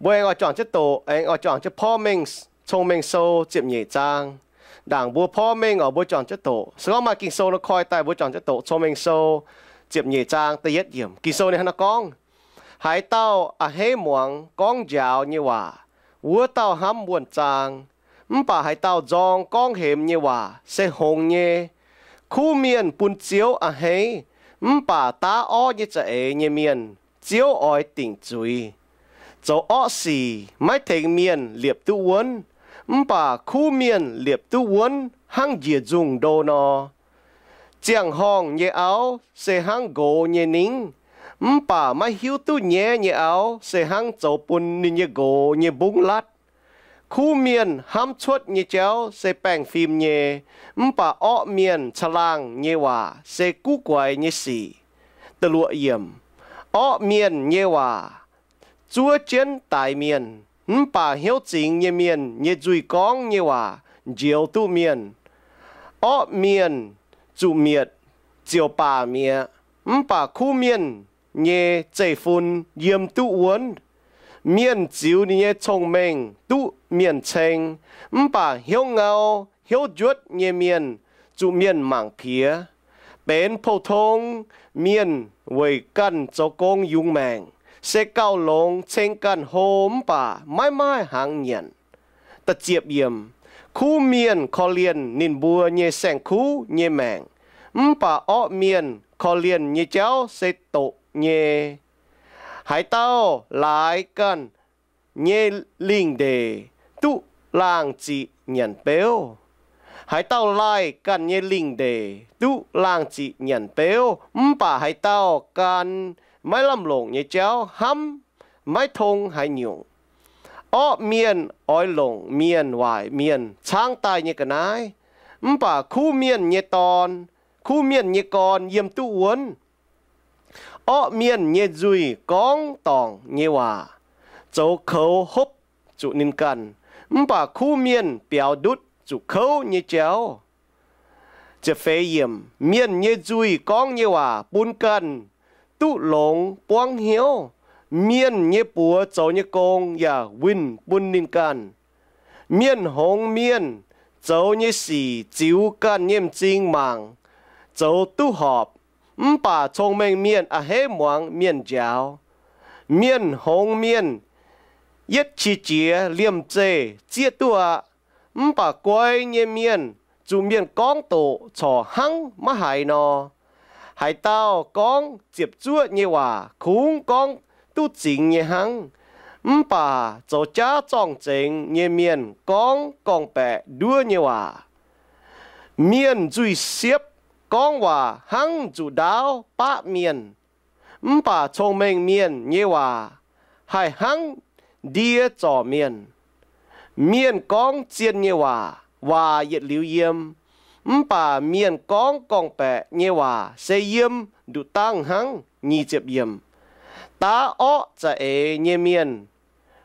Mbuo aengx oix juangc jienv doqc, aengx oix juangc jienv Porv Mengh Cong-Mengh Sou ziepc nyeic zaang. Ndaangc mbuo porv mengh oc, mbuo juangc jienv doqc. Se gorngv maaih Ging-Sou nor koi daaih, mbuo juangc jienv doqc Cong-Mengh Sou ziepc nyeic zaang da'yietv yiemc. Ging-Sou ninh hnangv naaiv gorngv, Haaix dauh a'hneiv muangx gorngv njaaux nyei waac, wuov dauh hnamv wuonh zaang. Mv baac haaix dauh nzorng gorngv hemx nyei waac se hngongx nyei. Kuv mienh bun Ziouv a'hneiv, mv baac daav orv nyei za'eix nyei mienh Ziouv oix dingc zuiz. Zoux orqv sic maiv tengx mienh liepc duqv wuonv, mv baac kuv mienh liepc duqv wuonv hnangv njiec nzungh ndo nor. Ziangh horngh nyei auv se hnangv nqox nyei ningv, mv baac maiv hiuv duqv nyaiv nyei auv se hnangv zoux bun ninh nyei nqox nyei mbungv latv. Kuv mienh hnamv cuotv nyei jauv se baengh fim nyei, mv baac orqv mienh caangh laangh nyei waac se guv guaix nyei sic. Da'luoqc yiemc. Orqv mienh nyei waac zuov jienv daix mienh, mv baac hnyouv zingx nyei mienh nyei nzuih gorngv nyei waac njoux duqv mienh. Orqv mienh zuqc mietc ziouc baac mi'aqv, mv baac kuv mienh nyei zeiv-fun yiem duqv wuonv. Mienh ziux ninh nyei cong-mengh duqv mienh ceng, mv baac hnyouv ngau, hnyouv njuotv nyei mienh zuqc mienh mangc piex. Benx pou-tong mienh weic ganh zoux gong yungz maengc, se gauh longx ceng ganh hlo mv baac maiv maaih hnaangx nyanc. Kuv mienh korv-lienh ninh mbuo nyei saeng-kuv nyei maengc, mv baac orqv mienh korv-lienh nyei jauv se doqc nyei. Haaix dauh laaix ganh nyei lingh ndeic duqv laangh ziqc nyanc beuv. Haaix dauh laih ganh nyei lingh ndeic duqv laangh ziqc nyanc beuv, mv baac haaix dauh gan maiv lamh longc nyei jauv hnamv maiv tong haaix nyungc. Orqv mienh oix longc mienh waaic mienh caangv daaih nyei ga'naaiv, mv baac kuv mienh nyei dorn, kuv mienh nyei gorn yiem duqv wuonv. Orqv mienh nyei nzuih gorngv dorngc nyei waac zoux koux hopv zuqc ninh ganh, mv baac kuv mienh biaux ndutv zuqc kouv nyei jauv. Mienh nyei nzuih gorngv nyei waac bun ganh duqv longx buangv hnyouv. Mienh nyei buoz zoux nyei gong yaac winh bun ninh ganh. Mienh hngongx mienh zoux nyei sic ziux ganh nyei m'zing mangc zoux duqv horpc, mv baac cong-mengh mienh a'hneiv muangx mienh njaaux. Mienh hngongx mienh yietv qiex jiez liemh zeih zieqv duqv aqv, mv baac guai nyei mienh zuqc mienh gorngv doqc corc hnangv maiv haiz nor. Haaix dauh gorngv ziepc zuoqv nyei waac kungx gorngv duqv zingx nyei hnangv, mv baac zoux jaav zorng-zengx nyei mienh gorngv gorngv-baeqc nduov nyei waac. Mienh nzuih siepv gorngv waac hnangv zuqc ndaauv baqv mienh, mv baac cong-mengh mienh nyei waac haih hnangv ndie zorc mienh. Mienh gorngv zien nyei waac, waac yietc liuz yiem, mv baac mienh gorngv gorngv-baeqc nyei waac se yiem nduqc dangh hnangv. Daav orqv za'eix nyei mienh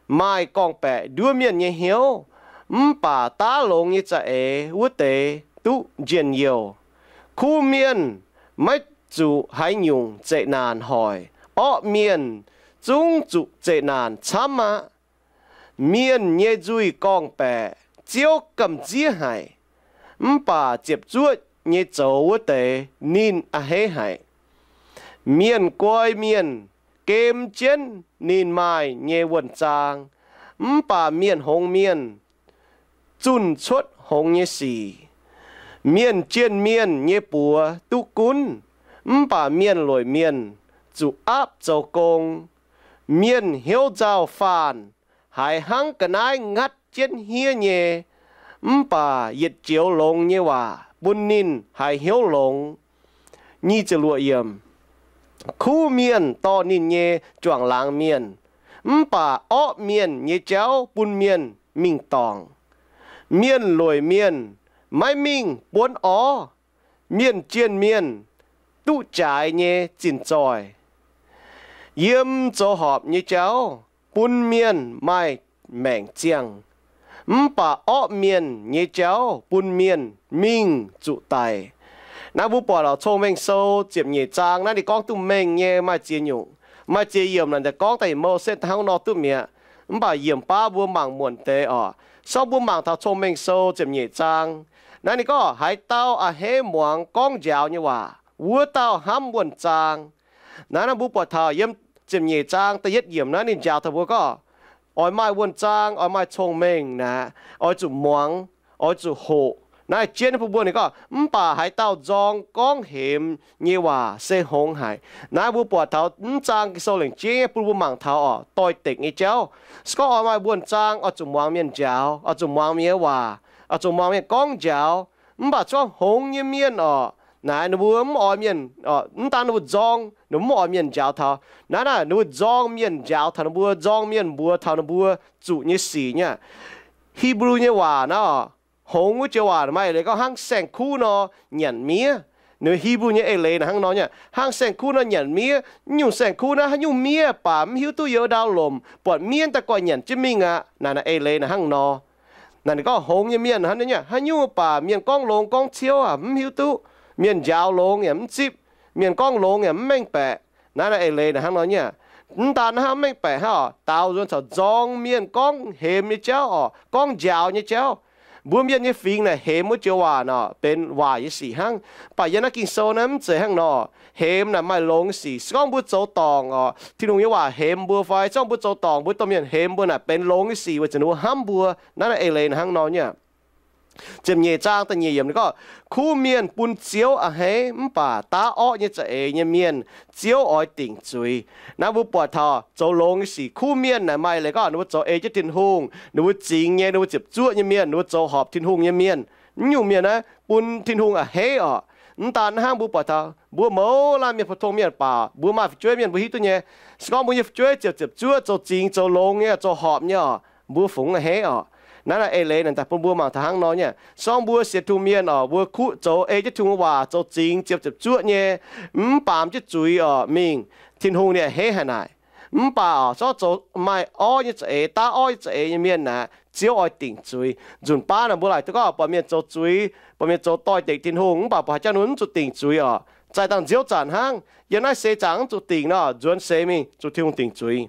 maaih gorngv-baeqc nduov mienh nyei hnyouv, mv baac daav longx nyei za'eix wuov deix duqv njien-youh. Kuv mienh maiv zuqc haaix nyungc zeqc naanc hoic, orqv mienh zungv zuqc zeqc naanc camv aqv. Mienh nyei nzuih gorngv-baeqc Ziouv gamh nziev haic, mv baac ziepc zuoqv nyei zoux wuov deix ninh a'hneiv haic. Mienh guai mienh gem jienv ninh maaih nyei wuonh zaang, mv baac mienh hngongx mienh zunh cuotv hngongx nyei sic. Mienh jienh mienh nyei buoz duqv gunv, mv baac mienh lueic mienh zuqc aapv zoux gong. Mienh hnyouv nzauh faanh haiz hnangv ga'naaiv ngatv jienv hniev nyei, mv baac yietc joux longx nyei waac bun ninh haiz hnyouv longx. Kuv mienh dorh ninh nyei juangc laangz mienh, mv baac orqv mienh nyei jauv bun mienh mingh dorngc. Mienh lueic mienh maiv mingh buonv orv. Mienh jienh mienh duqv jaaix nyei zinh zoih. Yiem zoux horpc nyei jauv bun mienh maaih maengc ziangh, mv baac orqv mienh nyei jauv bun mienh mingh zuqc daic. Naaiv mbuo buatc Cong-Mengh Sou ziepc nyeic zaang naaiv ninh gorngv duqv mengh nyei maaih ziex nyungc. Maaih ziex yiemc naaic gorngv daaih heuc Mose hnangv nor duqv mi'aqv. mv baac yiemc baav mbuo mangc muonc deix oc. Se gorngv mbuo mangc taux Cong-Mengh Sou ziepc nyeic zaang, naaiv ninh gorngv, haaix dauh a'hneiv muangx gorngv njaaux nyei waac, wuov dauh hnamv wuonh zaang. Naaiv naaiv mbuo buatc taux yiem ziepc nyeic zaang da'yietv yiemc naaiv ninh njaaux taux mbuo gorngv, oix maaih wuonh zaang, oix maaih cong-mengh naaic, oix zuqc muangx, oix zuqc hoqc. Naaiv jienv bun mbuo ninh gorngv, mv baac haaix dauh nzorng gorngv hemx nyei waac se hngongx haic. Naaiv mbuo buatc taux mv zaang Ging-Sou lengc jeiv bun mbuo mangc taux oc, doix-dekc nyei jauv. Se gorngv oix maaih wuonh zaang, oix zuqc muangx mienh njaaux, oix zuqc muangx mienh nyei waac, oix zuqc muangx mienh gorngv njaaux. Mv baac se gorngv hngongx nyei mienh oc, naaiv ninh mbuo mv oix mienh, mv daan ninh mbuo nzorng, ninh mbuo mv oix mienh njaaux taux. Naaiv naaic ninh mbuo nzorng mienh njaaux taux ninh mbuo, nzorng mienh mbuox taux ninh mbuo zuqc nyei sic nyei aqv. Hipv^lu nyei waac naaiv oc, hngongx wuov joux waac maaih eix leiz gorngv hnangv saeng-kuv nor nyanc miev. Ninh Hipv^lu nyei eix leiz naaic hnangv nor nyei aqv, hnangv saeng-kuv nor nyanc miev. Naaiv nyungc saeng-kuv naaiv haaix nyungc miev baac mv hiuv duqv yiem wuov ndau lomc, buatc miev daaih guaih nyanc jienv mingh aqv. Naaiv naaic eix leiz naaic hnangv nor. Naaiv ninh gorngv hngongx nyei mienh hnangv naaiv nyei aqv, haaix nyungc baac mienh gorngv longx gorngv ciouv aac mv hiuv duqv, mienh njaaux longx yaac mv zipv, mienh gorngv longx yaac mv mengh baeqc. Naaiv naaic eix leiz naaic hnangv nor nyei aqv. Mv daan hnangv mv mengh baeqc hnangv oc, daaux nzuonx caux nzorng mienh gorngv hemx nyei jauv oc, gorngv njaaux nyei jauv. Mbuo mienh nyei fingx naaic hemx wuov joux waac nor benx waaic nyei sic hnangv. Mv baac yiem naaiv Ging-Sou naaiv mv zeiz hnangv nor. Hemx naaic maaih longx nyei sic. Se gorngv mbuo zoux dorngc oc, Tin-Hungh nyei waac hemx mbuo fai se gorngv mbuo zoux dorngc mbuo domh mienh hemx mbuo naaic benx longx nyei sic weic zuqc ninh mbuo hnamv mbuo. Naaiv naaic eix leiz naaic hnangv nor nyei aqv. Ziepc nyeic zaang da'nyeic yiemc ninh gorngv, kuv mienh bun Ziouv a'hneiv, mv baac daav orqv nyei za'eix nyei mienh Ziouv oix dingc zuiz. Naaiv mbuo buatc taux zoux longx nyei sic kuv mienh naaic maaih eix leiz gorngv ninh mbuo zoux ei jienv Tin-Hungh, ninh mbuo zingx nyei, ninh mbuo ziepc zuoqv nyei mienh, ninh mbuo zoux horpc Tin-Hungh nyei mienh. Naaiv nyungc mienh naaiv bun Tin-Hungh a'hneiv oc. Mv daan hnangv mbuo buatc taux mbuo mouz laanh mienh, pou-tong mienh baac mbuo maaih fu'jueiv mienh mbuo hiuv duqv nyei. Se gorngv mbuo nyei fu'jueiv ziepc ziepc zuoqv, zoux zingx zoux longx nyei, zoux horpc nyei oc, mbuo fungx a'hneiv oc. Naaiv naaic eix leiz naaic daaih bun mbuo mangc taux hnangv nor nyei aqv. Se gorngv mbuo sienx Tin-Hungh mienh oc, mbuo kuv zoux ei jienv Tin-Hungh waac, zoux zingx ziepc ziepc zuoqv nyei, mv baamz jienv zuiz oc mingh, Tin-Hungh ninh a'hneiv haic naaic. Mv baac oc, se gorngv zoux maaih orqv nyei za'eix, daav orqv nyei za'eix nyei mienh naaic, Ziouv oix dingc zuiz. Nzunc baav naaic mbuo laaic duqv gorngv buatc mienh zoux zuiz, buatc mienh zoux doix-dekc Tin-Hungh, mv baac buatc haaix jangx ninh mbuo mv zuqc dingc zuiz oc. Zaaih dangh nziouv zanc hnangv, yiem naaiv seix zaangc mv zuqc dingc nor, nzuonx seix mingh zuqc Tin-Hungh dingc zuiz.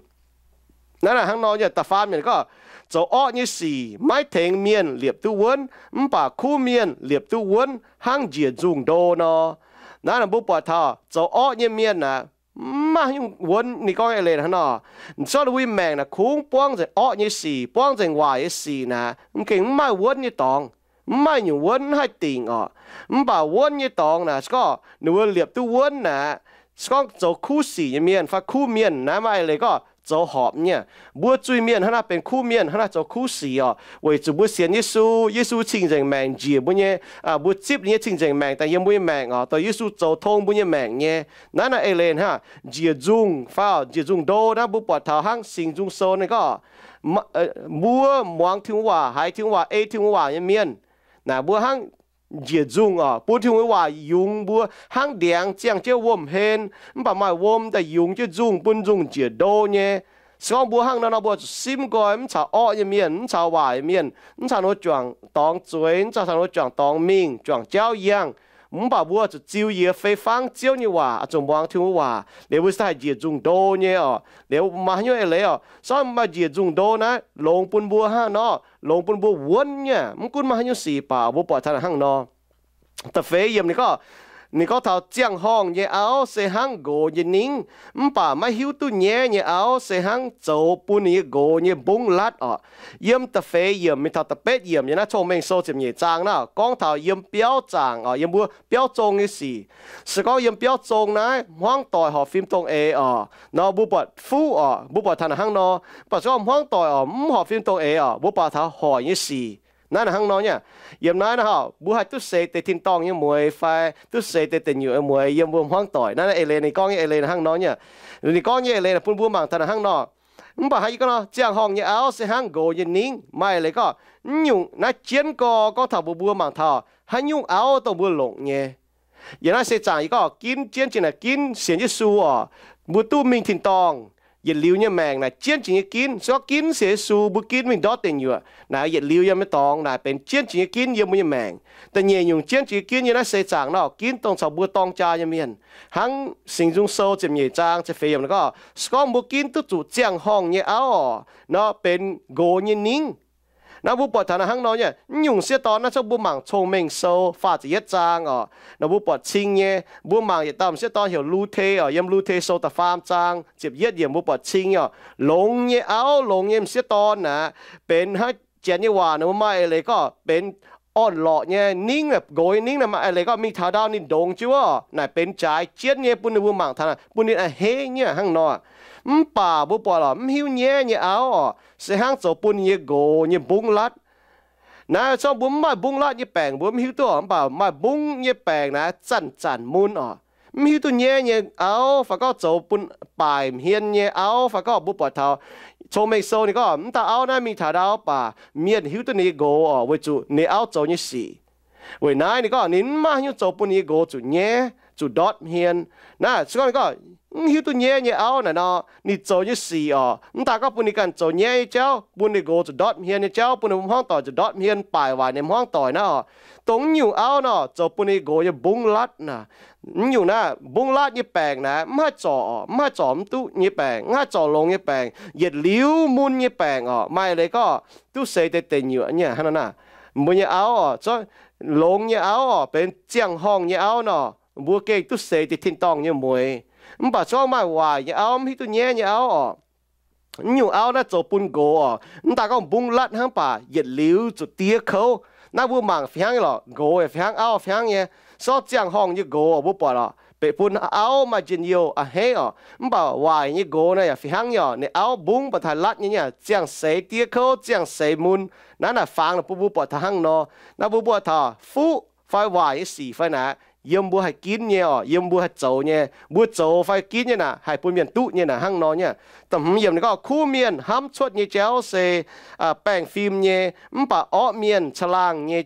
Naaiv naaic hnangv nor nyei. Da'faam yiemc gorngv, zoux orqv nyei sic maiv tengx mienh liepc duqv wuonv, mv baac kuv mienh liepc duqv wuonv hnangv njiec nzungh ndo nor. Naaiv naaic mbuo buatc taux zoux orqv nyei mienh naaic, mv maaih haaix nyungc wuonv. Ninh gorngv eix leiz hnangv nor, se gorngv ninh mbuo nyei maengc naaic kungx buangv nzengc orqv nyei sic, buangv nzengc waaic nyei sic naaic, mv gengh mv maaih wuonv nyei dorngx. Mv maaih nyungc wuonv mv haih dingc oc. Mv baac wuonv nyei dorngx naaic, se gorngv ninh mbuo liepc duqv wuonv naaic, se gorngv zoux kuv sic nyei mienh fai kuv mienh naaiv, maaih eix leiz gorngv zoux horpc nyei. Mbuo zuiz-mienh hnangv naaiv benx kuv mienh, hnangv naaiv zoux kuv sic oc. Weic zuqc mbuo sienx Yesu, Yesu cing-nzengc maengc njiec mbuo nyei, mbuo zipv ninh nyei cing-nzengc maengc daaih yiem mbuo nyei maengc oc, dongh Yesu zoux tong mbuo nyei maengc nyei. Naaiv naaic eix leiz hnangv, njiec nzungh fai njiec nzungh ndo naaiv mbuo buatc taux hnangv Singx Nzung Sou ninh gorngv, mbuo muangx Tin-Hungh waac, haiz Tin-Hungh waac, ei Tin-Hungh waac nyei mienh naaic, mbuo hnangv njiec nzungh oc, bun Tin-Hungh nyei waac yungz mbuo hnangv ndiangx ziangh jienv wuom-hlen, mv baac maaih wuom daaih yungz jienv nzungh bun nzungh njiec ndo nyei. Se gorngv mbuo hnangv nor nor, mbuo zuqc simv nqoi mv caux orqv nyei mienh, mv caux waaic mienh, mv caux ninh mbuo juangc dorngx zueiz, mv caux ninh mbuo juangc dorngx mingh, juangc jauv yangh. Mv baac mbuo zuqc ziux yie fei fangv Ziouv nyei waac, zuqc muangx Tin-Hungh waac, liuz mbuo se haih njiec nzungh ndo nyei oc. Liuz maaih haaix nyungc eix leiz oc, se gorngv maaih njiec nzungh ndo naaiv, longx bun mbuo hnangv nor, longx bun mbuo wuonv nyei. Mv gunv maaih haaix nyungc sic baac mbuo buatc taux hnangv nor. Da'feix yiemc ninh gorngv, ninh gorngv taux ziangh horngh nyei auv se hnangv nqox nyei ningv, mv baac maiv hiuv duqv nyaiv nyei auv se hnangv zoux bun ninh nyei nqox nyei mbungv latv oc. Yiem da'feix yiemc mingh taux da'betv yiemc yiem naaiv Cong-Mengh Sou ziepc nyeic zaang naaiv gorngv taux yiem biauv zaangc oc, yiem mbuo biauv zong nyei sic. Se gorngv yiem biauv zong naaiv hmuangv doic horpc fim dongh eix oc, nor mbuo buatc fuqv oc, mbuo buatc taux naaic hnangv nor. Mv baac se gorngv hmuangv doic oc mv horpc fim dongh eix oc, mbuo buatc taux hoic nyei sic. Naaiv naaic hnangv nor nyei. Yiem naaiv naaiv mbuo haih duqv seix deix tin-dorngh nyei mueix fai duqv seix deix deic nyuoqc nyei mueix yiem mbuo hmuangv doic. Naaiv naaiv eix leiz ninh gorngv nyei eix leiz naaic hnangv nor nyei. Ninh gorngv nyei eix leiz naaic bun mbuo mangc taux naaic hnangv nor. Mv baac haaix nyungc gorngv nor, ziangh horngh nyei auv se hnangv nqox nyei ningv. Maaih eix leiz gorngv, mv nyungc naaiv jienv gorx gorngv taux mbuox mbuo mangc taux haaix nyungc auv dongh mbuo longc nyei. Yiem naaiv se zaangc yie gorngv ginv jienv jiex naaic ginv sienx Yesu oc, mbuo duqv mingh tin-dorngh. yietc liuz nyei maengc naaic jienv jiex nyei ginv. Se gorngv ginv sienx Yesu, mbuo ginv mingh ndortv deic nyuoqc naaic, yietc liuz yiem nyei dorngx naaic benx jienv jiex nyei ginv yiem mbuo nyei maengc. Da'nyeic nyungc jienv jiex nyei ginv yiem naaiv seix zaangc nor, ginv dongh caux mbuo dorng jaa nyei mienh. Hnangv Singx Nzung Sou ziepc nyeic zaang ziepc feix yiemc gorngv, se gorngv mbuo ginv duqv zuqc ziangh horngh nyei auv oc, nor benx nqox nyei ningv. Naaiv mbuo buatc taux naaiv hnangv nor nyei, mv nyungc m'sieqv dorn naaiv, se gorngv mbuo mangc Cong-Mengh Sou faah ziepc yietv zaang oc, naaiv mbuo buatc cing nyei, mbuo mangc yietc dauh m'sieqv dorn heuc Lu^te oc, yiem Lu^te Sou da'faam zaang ziepc yietv yiemc mbuo buatc cing nyei oc, longx nyei auv, longx nyei m'sieqv dorn naaic, benx hnangv janx nyei waac naaic mbuo maaih eix leiz gorngv benx orn-lorqc nyei ningv, nqox nyei ningv naaic maaih eix leiz gorngv mingh taux ndau ninh ndongx jienv wuov naaic benx jaaix jienv nyei bun ninh mbuo mangc taux naaic bun ninh a'hneiv nyei hnangv nor. Mv baac mbuo buatc lorqc mv hiuv nyaiv nyei auv oc, se hnangv zoux bun ninh nyei nqox nyei mbungv-latv. Naaiv se gorngv mbuo mv maaih mbungv-latv nyei baengc mbuo mv hiuv duqv oc, mv baac maaih mbungv nyei baengc naaic zanc-zanc mun oc. Mv hiuv duqv nyaiv nyei auv fai gorngv zoux bun baaic hmien nyei auv fai gorngv mbuo buatc taux Cong-Mengh Sou ninh gorngv mv dauh auv naaiv mingh taux ndau baac mienh hiuv duqv ninh nyei nqox oc, weic zuqc ninh auv zoux nyei sic. Weic naaiv ninh gorngv ninh mv maaih haaix nyungc zoux bun ninh nyei nqox zuqc nyaiv zuqc ndortv hmien. Naaiv se gorngv ninh gorngv mv hiuv duqv nyaiv nyei auv naaic nor, ninh zoux nyei sic oc, mv daaih gorngv bun ninh ganh zoux nyaiv nyei jauv, bun ninh nqox zuqc ndortv hmien nyei jauv, bun ninh mbuo hmuangv doic zuqc ndortv hmien, baaic waaic ninh hmuangv doic naaiv oc. Dongh mv nyungc auv nor zoux bun ninh nqox nyei mbungv-latv naaic. Mv nyungc naaiv mbungv-latv nyei baengc naaic mv haih zorc oc, mv haih zorc mv duqv nyei baengc, mv haih zorc longx nyei baengc, yietc liuz mun nyei baengc oc. Maaih leiz gorngv duqv seix deix deic nyuoqc nyei hnangv nor naaiv. Mbuo nyei auv oc, longx nyei auv oc, benx ziangh horngh nyei auv nor, mbuo gengh duqv seix deix tin-dorngh nyei mueix. Mv baac se gorngv maaih waaic nyei auv, mv hiuv duqv nyaiv nyei auv oc, mv nyungc auv naaiv zoux bun nqox oc, mv daaih gorngv mbungv-latv hnangv baac yietc liuz zuqc diev kouv. Naaiv mbuo mangc fih hnangv nyei lorqc, nqox yaac fih hnangv, auv fih hnangv nyei. Se gorngv ziangh horngh nyei nqox oc, mbuo buatc lorqc, beiv bun auv maaih njien-youh a'hneiv oc. Mv baac waaic nyei nqox naaiv yaac fih hnangv nyei oc, ninh auv mbungv baac taux latv nyei, nyei ziangh seix diev kouv, ziangh seix mun. Naaiv naaic fangx bun mbuo buatc taux hnangv nor. Naaiv mbuo buatc taux fuqv fai waaic nyei sic fai naaic yiem mbuo haih ginv nyei oc, yiem mbuo haih zoux nyei. Mbuo zoux fai ginv nyei naaic haih bun mienh duqv nyei naaic hnangv nor nyei. Da'hmz yiemc ninh gorngv, kuv mienh hnamv cuotv nyei jauv se baengh fim nyei, mv baac orqv mienh caangh laangh nyei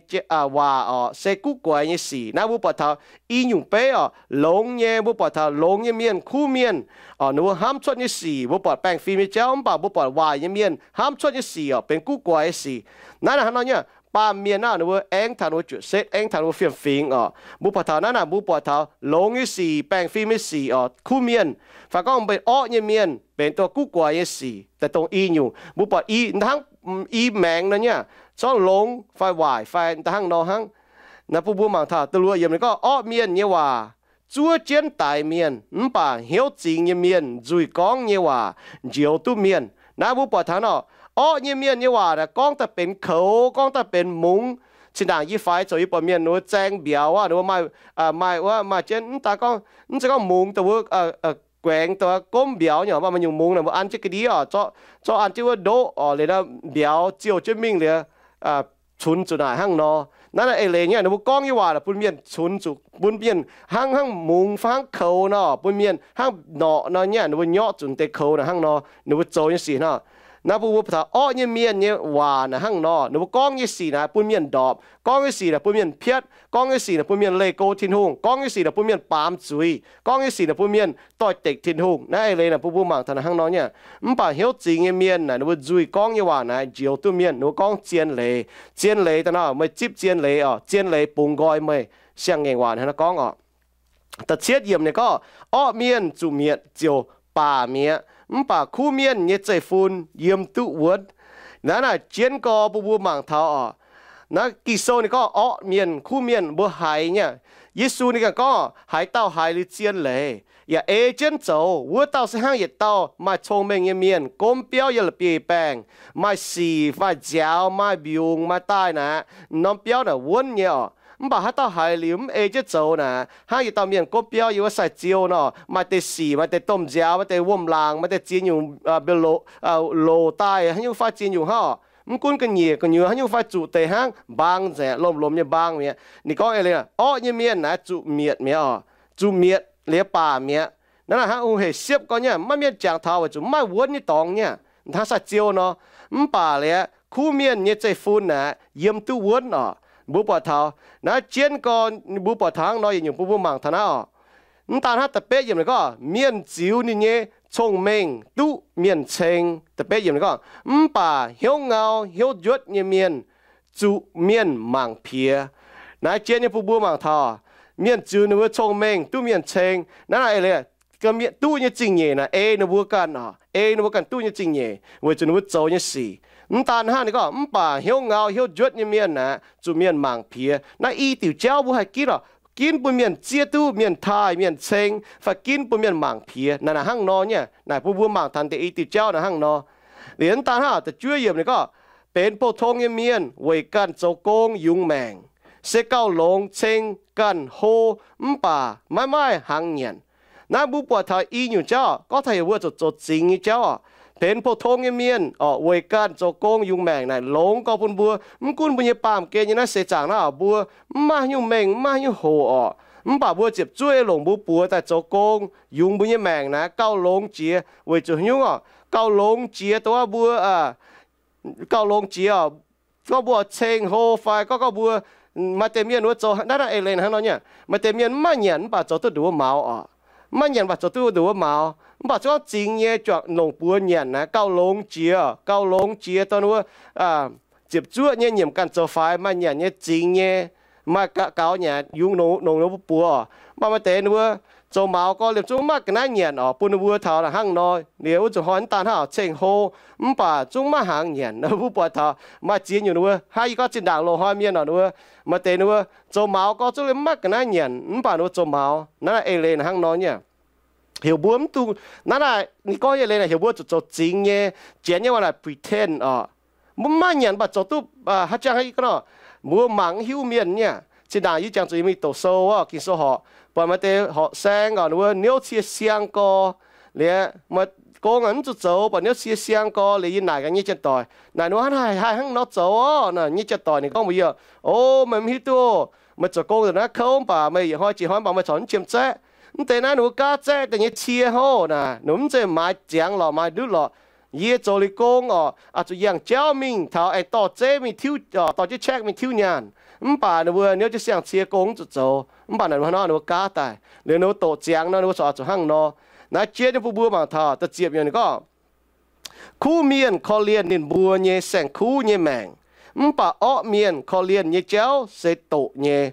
waac oc se guv guaix nyei sic. Naaiv mbuo buatc taux i nyungc beiv oc, longx nyei, mbuo buatc taux longx nyei mienh, kuv mienh oc, ninh mbuo hnamv cuotv nyei sic mbuo buatc baengh fim nyei jauv, mv baac mbuo buatc waaic nyei mienh hnamv cuotv nyei sic oc benx guv guaix nyei sic. Naaiv naaic hnangv nor nyei, baamh mienh naaiv ninh mbuo aengx taux ninh mbuo juotc setv, aengx taux ninh mbuo fiem-fingx oc. Mbuo buatc taux naaiv naaic mbuo buatc taux longx nyei sic, baengh fim nyei sic oc, kuv mienh, fai gorngv mbuo orqv nyei mienh benx dongh guv guaix nyei sic. Daaih dongh i nyungc mbuo buatc i hnangv i maengx nor nyei, zorqv longx fai waaic fai daaih hnangv nor hnangv. Naaiv bun mbuo mangc taux da'luoqc yiemc ninh gorngv, orqv mienh nyei waac zuov jienv daix mienh, mv baac hnyouv zingx nyei mienh nzuih gorngv nyei waac njoux duqv mienh. Naaiv mbuo buatc taux nor, orqv nyei mienh nyei waac naaic gorngv daaih benx koux, gorngv daaih benx mungz. Zinh ndaangc yie faix zoux yie buatc mienh ninh mbuo zaeng mbiauz aqv, ninh mbuo maaih, maaih wuov maaih jienv mv daaih gorngv, mv zeiz gorngv mungz dongh wuov guaengx dongh gomv mbiauz nyei, maaih nyungc mungz naaic mbuo an jienv ga'ndiev oc, zorqv an jienv wuov ndoqv oc, liuz naaiv mbiauz ziouh jienv mingh liuz cunx zuqc naaic hnangv nor. Naaiv naaic eix leiz nyei, ninh mbuo gorngv nyei waac naaic bun mienh cunx zuqc, bun mienh hnangv, hnangv mungz fai hnangv koux nor, bun mienh hnangv norqc nor nyei, ninh mbuo nyorqv zuqc deix koux naaic hnangv nor, ninh mbuo zoux nyei sic hnangv. Naaiv bun mbuo taux orqv nyei mienh nyei waac naaic hnangv nor, ninh mbuo gorngv nyei sic naaic bun mienh ndorpc, gorngv nyei sic naaic bun mienh piatv, gorngv nyei sic naaic bun mienh leih go Tin-Hungh, gorngv nyei sic naaic bun mienh baamz zuiz, gorngv nyei sic naaic bun mienh doix-dekc Tin-Hungh. Naaiv eix leiz naaic bun mbuo mangc taux naaic hnangv nor nyei. Mv baac hnyouv zingx nyei mienh naaic ninh mbuo nzuih gorngv nyei waac naaic njoux duqv mienh. Ninh mbuo gorngv zien leiz, zien leiz daaih nor, meih zipv zien leiz oc, zien leiz bungx nqoi meih. Siang-ngaengc waac hnangv naaiv gorngv oc. Da'cietv yiemc ninh gorngv, orqv mienh zuqc mietc ziouc baac mi'aqv, mv baac kuv mienh nyei zeiv-fun yiem duqv wuonv. Naaiv naaic jienv gorx bun mbuo mangc taux oc. Naaiv Ging-Sou ninh gorngv orqv mienh kuv mienh mbuo haiz nyei. Yesu ninh ganh gorngv, haaix dauh haiz liuz zien leiz yaac ei jienv zoux, wuov dauh se hnangv yietc dauh maaih cong-mengh nyei mienh gomv biauv yiem la'bieiv-baengh, maaih sic, maaih nziaaux, maaih mbiungc, maaih daaih naaic, norm biauv naaic wuonv nyei oc. Mv baac haaix dauh haiz liuz mv ei jienv zoux naaic, hnangv yietc dauh mienh gomv biauv yiem wuov sai-ziou nor, maaih deix sic, maaih deix domh nziaaux, maaih deix wuom-laangc, maaih deix ziex nyungc loz daaih, haaix nyungc fai ziex nyungc hnangv oc. Mv gunv ga'nyiec gu'nyuoz haaix nyungc fai zuqc deix hnangv, mbaang nzengc, lomh-lomh nyei mbaang mi'aqv. Ninh gorngv eix leiz, orqv nyei mienh naaic zuqc mietc mi'aqv oc. Zuqc mietc liuz baac mi'aqv. Naaiv naaic hnangv ong-hec siepv gorngv nyei, maiv mienh jangx taux weic zuqc maiv wuonv nyei dorngx nyei, hnangv sai-ziou nor. Mv baac liuz kuv mienh nyei zeiv-fun naaic yiem duqv wuonv oc. Mbuo buatc taux naaiv jienv gorx, mbuo buatc taux hnangv nor yietc nyungc bun mbuo mangc taux naaiv oc. Mv daan hnangv da'betv yiemc ninh gorngv, mienh ziux ninh nyei cong-mengh duqv mienh ceng. Da'betv yiemc ninh gorngv, mv baac hnyouv ngau hnyouv njuotv nyei mienh zuqc mienh mangc piex. Naaiv jien nyei bun mbuo mangc taux, mienh ziux ninh mbuo cong-mengh duqv mienh ceng. Naaiv naaic eix leiz, duqv nyei zingh nyeic naaic ei ninh mbuo ganh oc, ei ninh mbuo ganh duqv nyei zingh nyeic weic zuqc ninh mbuo zoux nyei sic. Mv daan hnangv, ninh gorngv, mv baac hnyouv ngau hnyouv njuotv nyei mienh aeqv, zuqc mienh mangc piex. Naaiv i diuc jauv mbuo haih ginv oc, ginv bun mienh zieqv duqv, mienh taaih, mienh ceng, fai ginv bun mienh mangc piex. Naaic naaic hnangv nor nyei. Naaic bun mbuo mangc taux deix i diuc jauv naaic hnangv nor. Liuz mv daan hnangv, da'juov yiemc ninh gorngv, benx pou-tong nyei mienh weic ganh zoux gong yungz maengc, se gauh longx ceng ganh hlo, mv baac maiv maaih hnaangx nyanc. Naaiv mbuo buatc taux i nyungc jauv, gorngv taux heuc mbuo zuqc zoux zingx nyei jauv oc. Benx pou-tong nyei mienh oc, weic ganh zoux gong yungz maengc naaic longx gorx bun mbuo. Mv gunv mbuo nyei baamh gen nyei naaiv seix zaangc naaiv oc, mbuo mv maaih haaix nyungc mengh, mv maaih haaix nyungc hoc oc, mv baac mbuo ziepc zuoqv longc mbuo buoz daaih zoux gong yungz mbuo nyei maengc naaiv gauh longx jiex. Weic zuqc haaix nyungc oc? Gauh longx jiex dongh wuov mbuo, gauh longx jiex oc, gorngv mbuo ceng hlo fai gorngv, gorngv mbuo, maaih deix mienh wuov zoux naaiv naaic eix leiz hnangv nor nyei. Maaih deix mienh mv maaih nyanc mv baac zoux duqv nduqc wuov maux oc. Mv maaih nyanc mv baac zoux duqv nduqc wuov maux. Mv baac zungv gorngv zingx nyei juangc longc buoz nyanc naaiv gauh longx jiex, gauh longx jiex dongh wuov ziepc zuoqv nyei, nyiemc ganh zoux faix, maaih nyanc nyei, zingx nyei, maaih gaux nyanc yungz nongc ninh mbuo buoz oc. Mv baac maaih deix ninh mbuo zoux maux gorx liemh zungv mv maaih ga'naaiv nyanc oc, bun ninh mbuo taux hnangv nor. Liuz wuov nzunc hnoi mv daan hnangv oc, ceng hlo, mv baac zungv mv maaih hnaangx nyanc. Mbuo buatc taux maaih ziex nyungc ninh mbuo, hnangv yie gorngv zinh ndaangc loz-hnoi mienh oc, ninh mbuo maaih deix ninh mbuo zoux maux gorx zungv liemh mv maaih ga'naaiv nyanc, mv baac ninh mbuo zoux maux. Naaiv naaic eix leiz naaic hnangv nor nyei. Heuc mbuo mv dungx, naaiv naaic ninh gorngv nyei leiz naaic heuc mbuo zuqc zoux zingx nyei, janx nyei waac naaic pretend oc. Mbuo mv maaih nyanc mv baac zoux duqv haaix jangx haaix i gorngv nor, mbuo mangc mv hiuv mienh nyei. Zinh ndaangc yie jangx zuqc yie mingh doqc sou oc, Ging-Sou horqc, buatc maaih deix horqc saeng oc, ninh mbuo niouv cie siang gorx, liuz gong mv zuqc zoux, buatc niouv cie siang gorx. Liuz yie naaic gaax nyei janx-doic, naaic ninh mbuo hnangv haaix hnangv nor zoux oc. Nyei janx-doic ninh gorngv mbuox yie, o, meih mv hiuv duqv, meih zoux gong nzengc naaiv kouv mv baac meih yietc hnoi jiex hnoi mv baac meih corc mv jiem zaeqv. Mv deix naaiv ninh mbuo gaav zaeqv daaih nyei cie hov naaic, ninh mbuo mv zeiz maaiz ziangx lorqc, maaiz ndutv lorqc. Yie zoux liuz gong oc, oix zuqc yangh jauv mingh taux aengx dorh zeiv mingh tiuv, dorh jienv check mingh tiuv nyaanh. Mv baac ninh mbuo niouv jienv siang-cie gong mv zuqc zoux. Mv baac naaic hnangv nor ninh mbuo gaav daaih. Liuz ninh mbuo doqc ziangx nor ninh mbuo corc oix zuqc hnangv nor. Naaiv jien nyei bun mbuo mangc taux da'ziepc yiemc ninh gorngv, kuv mienh korv-lienh ninh mbuo nyei saeng-kuv nyei maengc, mv baac orqv mienh korv-lienh nyei jauv se doqc nyei.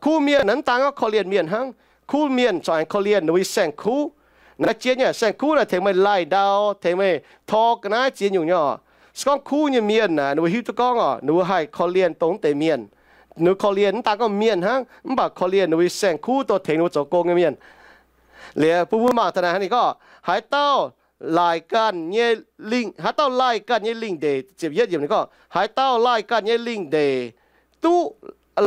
Kuv mienh naaiv mv daan gorngv korv-lienh mienh hnangv. Kuv mienh corc aengx korv-lienh ninh mbuo nyei saeng-kuv. Naaiv jien nyei saeng-kuv naaic tengx meih laih ndau, tengx meih tor ga'naaiv ziex nyungc nyei oc. Se gorngv kuv nyei mienh naaic, ninh mbuo hiuv duqv gorngv oc, ninh mbuo haih korv-lienh dongh wuov deix mienh. Ninh mbuo korv-lienh mv daan gorngv mienh hnangv, mv baac korv-lienh ninh mbuo nyei saeng-kuv, dongh tengx ninh mbuo zoux gong nyei mienh. Liuz bun mbuo mangc taux naaic hnangv ninh gorngv, haaix dauh laih ganh nyei lingh, haaix dauh laih ganh nyei lingh ndeic, ziepc yietv yiemc ninh gorngv, haaix dauh laih ganh nyei lingh ndeic duqv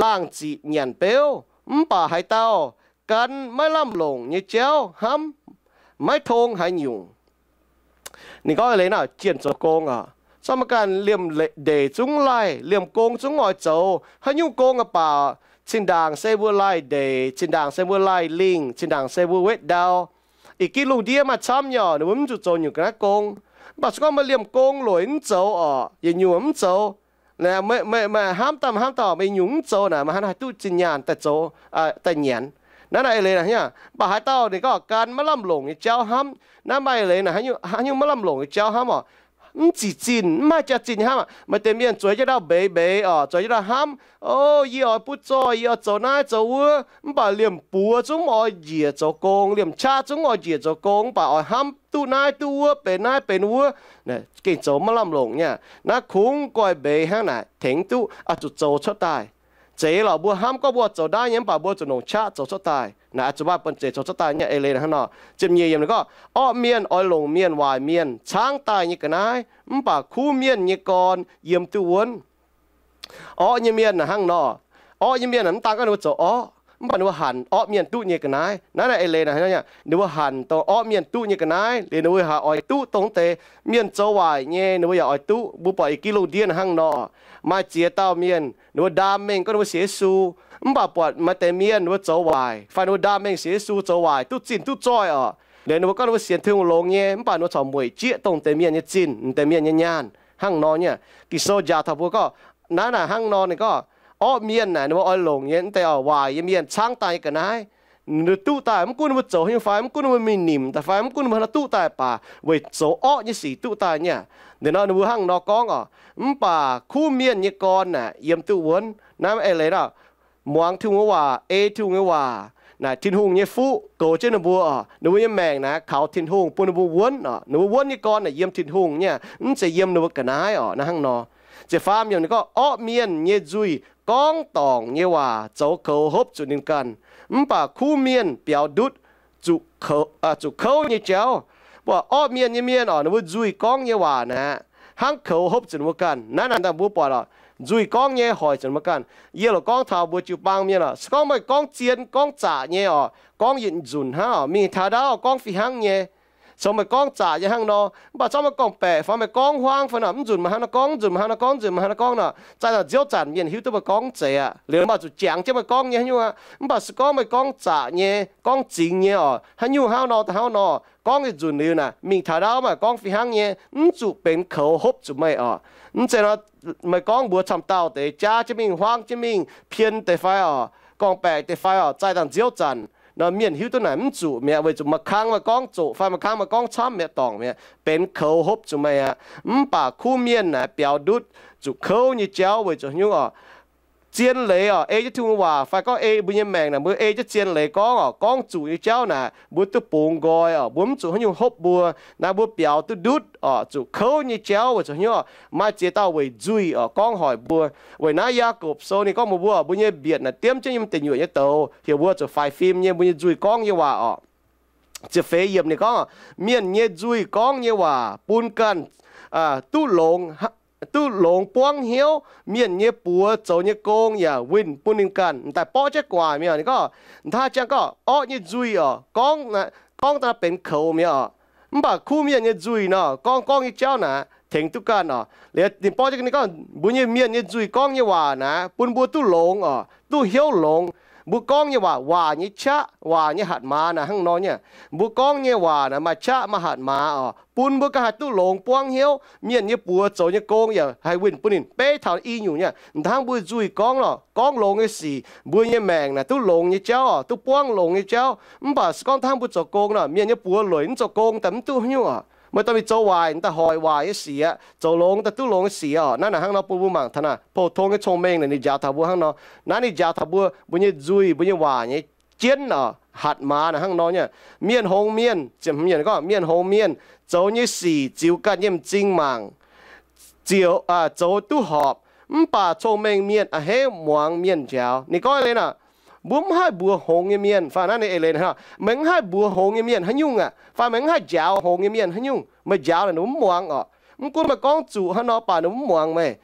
laangh ziqc nyanc beuv, mv baac haaix dauh gan maiv lamh longc nyei jauv hnamv, maiv tong haaix nyungc. Ninh gorngv leiz naaic jienh zoux gong oc, zorqv maiv ganh liemh ndeic zungv laih, liemh gong zungv oix zoux. Haaix nyungc gong aqv baac, zinh ndaangc se mbuo laih ndeic, zinh ndaangc se mbuo laih lingh, zinh ndaangc se mbuo wetv ndau. Ih gitv lungh ndiev maaih camv nyei oc, ninh mbuo mv zuqc zoux nyungc ga'naaiv gong. Mv baac se gorngv meih liemh gong loic mv zoux oc, yietc nyungc mv zoux, meih hnamv daaih hnamv daaih meih nyungc mv zoux naaic, meih hnangv haaix duqv zinh nyaanh daaih zoux, daaih nyanc? Naaiv naaic eix leiz naaic, mv baac haaix dauh ninh gorngv gan maiv lamh longc nyei jauv hnamv. Naaiv maaih eix leiz naaic, haaix nyungc maiv lamh longc nyei jauv hnamv oc? Mv zic zinh, mv maaih jaax-zinh hnamv aqv. Maaih deix mienh zueiz jienv ndau mbeix mbeix oc, zueiz jienv ndau hnamv, o, yie oix butv zoih, yie oix zoux naaiv zoux wuov, mv baac liemh buoz zungv mv oix njiec zoux gong, liemh qaqv zungv mv oix njiec zoux gong, mv baac oix hnamv duqv naaiv duqv wuov, benx naaiv benx wuov, gengh zoux maiv lamh longc nyei. Naaiv kungx goih mbeix hnangv naaic, tengx duqv oix zuqc zoux cuotv daaih. Zeiz lorqc, mbuo hnamv gorngv mbuo zoux naaiv nyei, mv baac mbuo zuqc longc qaqv zoux cuotv daaih. Naaic oix zuqc maaih bun zeiz zoux cuotv daaih nyei eix leiz hnangv nor. Ziepc nyeic yiemc ninh gorngv, orqv mienh oix longc mienh waaic mienh caangv daaih nyei ga'naaiv, mv baac kuv mienh nyei gorn yiem duqv wuonv. Orqv nyei mienh naaic hnangv nor. Orqv nyei mienh naaic mv daan gorngv ninh mbuo zoux orqv, mv baac ninh mbuo hanc orqv mienh duqv nyei ga'naaiv. Naaiv naaic eix leiz naaic, ninh mbuo hanc dongh orqv mienh duqv nyei ga'naaiv liuz, ninh mbuo haiz oix duqv dongh deix mienh zoux waaic nyei, ninh mbuo yaac oix duqv. Mbuo buatc ih gih lungh ndiev naaic hnangv nor, maaih ziex dauh mienh ninh mbuo ndaam mengh gorngv ninh mbuo sienx Yesu, mv baac buatc maaih deix mienh ninh mbuo zoux waaic fai ninh mbuo ndaam mengh sienx Yesu zoux waaic duqv zinh duqv zoih oc. Liuz ninh mbuo gorngv ninh mbuo sienx Tin-Hungh longx nyei, mv baac ninh mbuo corc mueic jieqv dongh deix mienh nyei zinh, deix mienh nyei nyaanh hnangv nor nyei. Ging-Sou njaaux taux mbuo gorngv, naaiv naaic hnangv nor ninh gorngv, orqv mienh naaic ninh mbuo oix longc nyei, mv deix oix waaic nyei mienh caangv daaih nyei ga'naaiv. ninh duqv daaih, mv gunv ninh mbuo zoux haaix nyungc fai, mv gunv ninh mbuo mingh nimc daaih fai, mv gunv ninh mbuo haaix nor duqv daaih baac, weic zoux orqv nyei sic duqv daaih nyei. Liuz nor ninh mbuo hnangv nor gorngv oc, mv baac kuv mienh nyei gorn aeqv, yiem duqv wuonv. Naaiv eix leiz oc, muangx Tin-Hungh nyei waac, ei Tin-Hungh nyei waac, naaic Tin-Hungh nyei fuqv goux jienv ninh mbuo oc. Ninh mbuo nyei maengc naaic kaux Tin-Hungh bun ninh mbuo wuonv oc. Ninh mbuo wuonv nyei gorn naaic yiem Tin-Hungh nyei, mv zeiz yiem ninh mbuo ga'naaiv oc. Naaiv hnangv nor. Ziepc faam yiemc ninh gorngv, orqv mienh nyei nzuih gorngv dorngc nyei waac zoux koux hopv zuqc ninh ganh, mv baac kuv mienh biaux ndutv zuqc kouv nyei jauv. Mbuo orqv mienh nyei mienh oc, ninh mbuo nzuih gorngv nyei waac naaic hnangv koux hopv zuqc ninh mbuo ganh. Naaiv naaic daaih mbuo buatc oc, nzuih gorngv nyei hoic zuqc ninh mbuo ganh. Yie loc gorngv taux mbuo jiu-baang mienh oc, se gorngv meih gorngv zien gorngv zaqc nyei oc, gorngv yietc nzunc hnangv oc, mingh taux ndaauv gorngv fih hnangv nyei, caux meih gorngv zaqc nyei hnangv nor, mv baac caux meih gorngv-baeqc fai meih gorngv huaang fai nor, mv nzunc meih hnangv nor gorngv, mv nzunc meih hnangv nor gorngv, mv nzunc meih hnangv nor gorngv nor, zaaih dangc nziouv zanc mienh hiuv duqv meih gorngv mv zeiz aqv. Liuz mv baac zuqc jangx jienv meih gorngv nyei haaix nyungc aqv. Mv baac se gorngv meih gorngv zaqc nyei, gorngv zingx nyei oc, haaix nyungc hnangv nor daaih hnangv nor, gorngv yietc nzunc liuz naaic mingh taux ndaauv maaih gorngv fih hnangv nyei, mv zuqc benx koux hopv zuqc meih oc. Mv zeiz nor, meih gorngv mbuox camv dauh deix jaav jienv mingh, huaang jienv mingh, pien deix fai oc, gorngv-baeqc deix fai oc, zaaih dangc nziouv zanc nor, mienh hiuv duqv naaic mv zuqc mi'aqv, weic zuqc ma'kangv meih gorngv zoqc fai ma'kangv meih gorngv camv mi'aqv, dorngc mi'aqv, benx koux hopv zuqc meih aqv. Mv baac kuv mienh naaic biaux ndutv zuqc kouv nyei jauv weic zuqc haaix nyungc oc, zien leiz oc, ei jienv Tin-Hungh waac fai gorngv ei mbuo nyei maengc naaic, mbuo ei jienv zien leiz gorngv oc, gorngv zuqc nyei jauv naaic mbuo duqv bungx nqoi oc, mbuo mv zuqc haaix nyungc hopv mbuo. Naaiv mbuo biaux duqv ndutv oc, zuqc kouv nyei jauv weic zuqc haaix nyungc oc, maaih ziex dauh weic nzuih oc gorngv hoic mbuo. Weic naaiv Yaagorpc Sou ninh gorngv mbuox mbuo, mbuo nyei mbietc naaic diemv jienv yiem deic nyuoqc nyei douz, heuc mbuo zuqc faix fim nyei mbuo nyei nzuih gorngv nyei waac oc. Ziepc feix yiemc ninh gorngv, mienh nyei nzuih gorngv nyei waac bun ganh duqv longx, duqv longx buangv hnyouv. Mienh nyei buoz zoux nyei gong yaac winh bun ninh ganh. M'daaih borqv jienv gu'nguaaic mi'aqv. Ninh gorngv, m'daaih jangx gorngv orqv nyei nzuih oc, gorngv, gorngv daaih benx koux mi'aqv oc. Mv baac kuv mienh nyei nzuih nor, gorngv, gorngv nyei jauv naaic tengx duqv ganh oc. Liuz ninh borqv jienv ninh gorngv, mbuo nyei mienh nyei nzuih gorngv nyei waac naaic bun mbuo duqv longx oc, duqv hnyouv longx. Mbuo gorngv nyei waac, waac nyei qaqv, waac nyei hatc maaz naaic hnangv nor nyei. Mbuo gorngv nyei waac naaic maaih qaqv maaih hatc maaz oc, bun mbuo ganh haih duqv longx buangv hnyouv. Mienh nyei buoz zoux nyei gong yaac haih winh bun ninh beiv taux i nyungc nyei. M'daaih hnangv mbuo nzuih gorngv lorqc, gorngv longx nyei sic, mbuo nyei maengc naaic duqv longx nyei jauv oc, duqv buangv longx nyei jauv. Mv baac se gorngv hnangv mbuo zoux gong nor, mienh nyei buoz lueic mv zoux gong daaih mv duqv haaix nyungc oc. Meih dorh mingh zoux waaic, daaih hoic waaic nyei sic aqv. Zoux longx daaih duqv longx nyei sic oc. Naaiv naaic hnangv nor bun mbuo mangc taux naaic, pou-tong nyei cong-mengh naaic ninh njaaux taux mbuo hnangv nor. Naaiv ninh njaaux taux mbuo, mbuo nyei nzuih, mbuo nyei waac nyei jienv oc, hatc maaz naaic hnangv nor nyei. Mienh hngongx mienh, ziepc hmz yiemc gorngv, mienh hngongx mienh zoux nyei sic ziux ganh nyei m'zing mangc, ziouc, zoux duqv horpc. Mv baac cong-mengh mienh a'hneiv muangx mienh njaaux. Ninh gorngv leiz naaic, mbuo mv haih mbuox hngongx nyei mienh, fai naaiv ninh eix leiz, meih mv haih mbuox hngongx nyei mienh haaix nyungc aqv, fai meih mv haih njaaux hngongx nyei mienh haaix nyungc. Meih njaaux naaic ninh mbuo mv muangx oc. Mv gunv meih gorngv zuqc hnangv nor baac ninh mbuo mv muangx meih.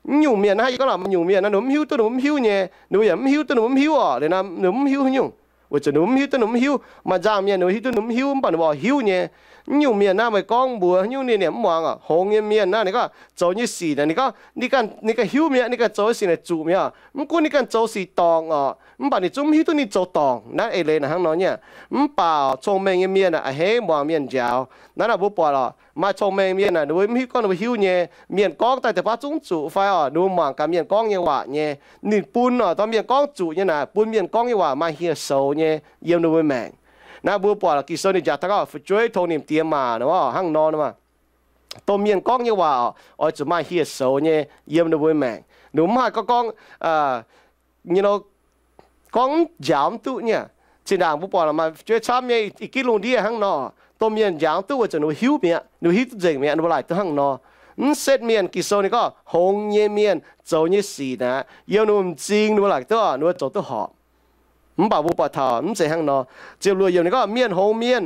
Mv nyungc mienh naaiv, yie gorngv lorqc, maaih nyungc mienh naaiv ninh mbuo mv hiuv duqv ninh mbuo mv hiuv nyei, ninh mbuo yaac mv hiuv duqv ninh mbuo mv hiuv oc. Liuz naaiv ninh mbuo mv hiuv haaix nyungc, weic zuqc ninh mbuo mv hiuv duqv ninh mbuo mv hiuv. Maaih nzangc mienh ninh mbuo hiuv duqv ninh mbuo mv hiuv, mv baac ninh mbuo oix hiuv nyei. Mv nyungc mienh naaiv meih gorngv mbuox haaix nyungc ninh, ninh mv muangx oc. Hngongx nyei mienh naaiv ninh gorngv zoux nyei sic naaic, ninh gorngv ninh ganh hiuv mi'aqv, ninh ganh zoux nyei sic naaic zuqc mi'aqv. Mv gunv ninh ganh zoux sic dorngc oc, mv baac ninh zungv mv hiuv duqv ninh zoux dorngc. Naaiv eix leiz naaic hnangv nor nyei. Mv baac cong-mengh nyei mienh a'hneiv muangx mienh njaaux. Naaiv naaic mbuo buatc oc, maaih cong-mengh mienh naaic ninh mbuo mv hiuv gorngv ninh mbuo hiuv nyei. Mienh gorngv daaih deix baav zungv zuqc fai oc, ninh mbuo muangx gaax mienh gorngv nyei waac nyei. Ninh bun oc, dorh mienh gorngv zuqc nyei naaic, bun mienh gorngv nyei waac maaih hieh soux nyei yiem ninh mbuo maengc. Naaiv mbuo buatc Ging-Sou ninh njaaux taux gorngv fu'jueiv tong nimc diex maac nor, hnangv nor, domh mienh gorngv nyei waac oc, oix zuqc maaih hieh soux nyei yiem ninh mbuo maengc. Ninh mbuo mv haih gorngv, gorngv, gorngv njaaux mv duqv nyei. Zinh ndaangc mbuo buatc maaih fu'jueiv camv nyei, ih gitv lungh ndiev hnangv nor, domh mienh njaaux mv duqv weic zuqc ninh mbuo hiuv mi'aqv, ninh mbuo hiuv duqv nzengc mi'aqv, ninh mbuo laaic duqv hnangv nor. Mv setv mienh, Ging-Sou ninh gorngv hngongx nyei mienh zoux nyei sic naaic, yiem ninh mbuo m'zing ninh mbuo laaic duqv, ninh mbuo zoux duqv horpc. Mv baac mbuo buatc taux mv zeiz hnangv nor. Ziepc luoqc yiemc ninh gorngv mienh hngongx mienh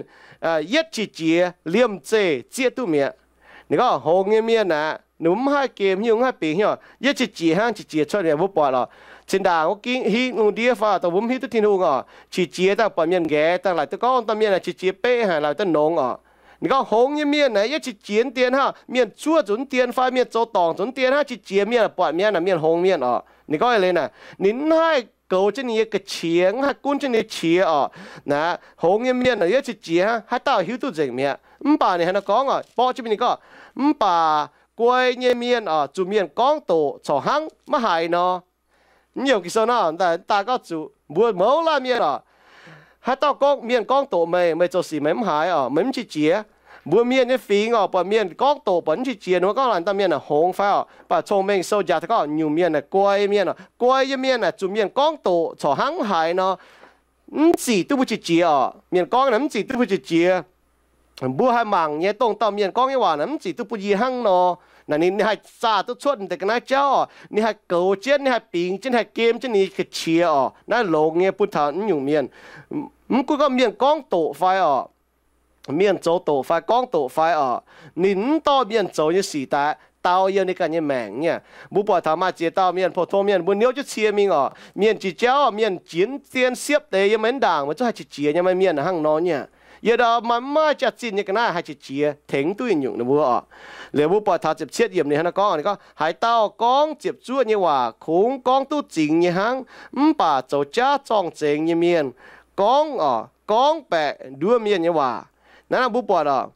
yietv qiex jiez liemh zeih zieqv duqv mi'aqv. Ninh gorngv hngongx nyei mienh aeqv, ninh mbuo mv haih gemh hnyouv, mv haih bingx hnyouv, yietv qiex jiez hnangv qiex jiez cuotv mi'aqv. Mbuo buatc lorqc, zinh ndaangc wuov gingv hiuv lungh ndiev fai dongh mbuo mv hiuv duqv Tin-Hungh oc, qiex jiez daaih buatc mienh nqaeqv daaih laaic duqv gorngv dauh mienh naaic qiex jiez beqv haic, laaic duqv nongx oc. Ninh gorngv hngongx nyei mienh naaic yietv qiex jiez mv dien hnangv, mienh zuov zuqc mv dien fai mienh zoux dorngc zuqc mv dien hnangv, qiex jiez mienh buatc mi'aqv naaic mienh hngongx mienh oc. Ninh gorngv eix leiz naaic, ninh mv haih goux jienv ninh nyei ga'qiex, mv haih gunv jienv ninh nyei qiex oc. Naaic hngongx nyei mienh naaic yietv qiex jiez hnangv, haaix dauh hiuv duqv nzengc mi'aqv. Mv baac ninh hnangv naaiv gorngv oc, borqv jienv mingh ninh gorngv, mv baac guai nyei mienh oc, zuqc mienh gorngv doqc corc hnangv maiv haiz nor. Mv yiem Ging-Sou nor, daaih gorngv zuqc mbuo mouz laanh mienh oc, Haaix dauh gorngv mienh gorngv doqc meih, meih zoux sic meih mv haiz oc, meih mv qiex jiez. Mbuo mienh nyei fingx oc, buatc mienh gorngv doqc buatc mv qiex jiez, ninh mbuo gorngv laanh dauh mienh naaic hngongx fai oc. Mv baac cong-mengh sou jaax daaih gorngv nyungc mienh naaic guai mienh oc. Guai nyei mienh naaic zuqc mienh gorngv doqc corc hnangv mv haiz nor, mv zic duqv mbuo qiex jiez oc. Mienh gorngv naaic mv zic duqv mbuo qiex jiez. Mbuo haih mangc nyei, dongh dauh mienh gorngv nyei waac naaic mv zic duqv bun yie hnangv nor. Naaic ninh, ninh haih zaah duqv cuotv deix ga'naaiv jauv oc. Ninh haih goux jienv, ninh haih bingx jienv, ninh haih gem jienv ninh nyei ga'qiex oc. Naaiv longx nyei bun taux naaiv nyungc mienh. Mv gunv gorngv mienh gorngv doqc fai oc, mienh zoux doqc fai gorngv doqc fai oc, ninh mv dorh mienh zoux nyei sic daaih dau yiem ninh ganh nyei maengc nyei. Mbuo buatc taux maaih ziex dauh mienh, pou-tong mienh, mbuo niouv jienv cie mingh oc, mienh jiex jauv, mienh jienv dien siepv deix yiem maiv ndaangc, meih zungv haih qiex jiez nyei, maaih mienh hnangv nor nyei. Yietc dauh maaih mv maaih jaax-zinh nyei ga'naaiv haih qiex jiez, tengx mv duqv nyungc ninh mbuo oc. Liuz mbuo buatc taux ziepc cietv yiemc ninh hnangv naaiv gorngv, ninh gorngv, haaix dauh gorngv ziepc zuoqv nyei waac kungx gorngv duqv zingx nyei hnangv, mv baac zoux jaav zorng-zengx nyei mienh gorngv oc, gorngv baeqc nduov mienh nyei waac. Naaiv mbuo buatc oc,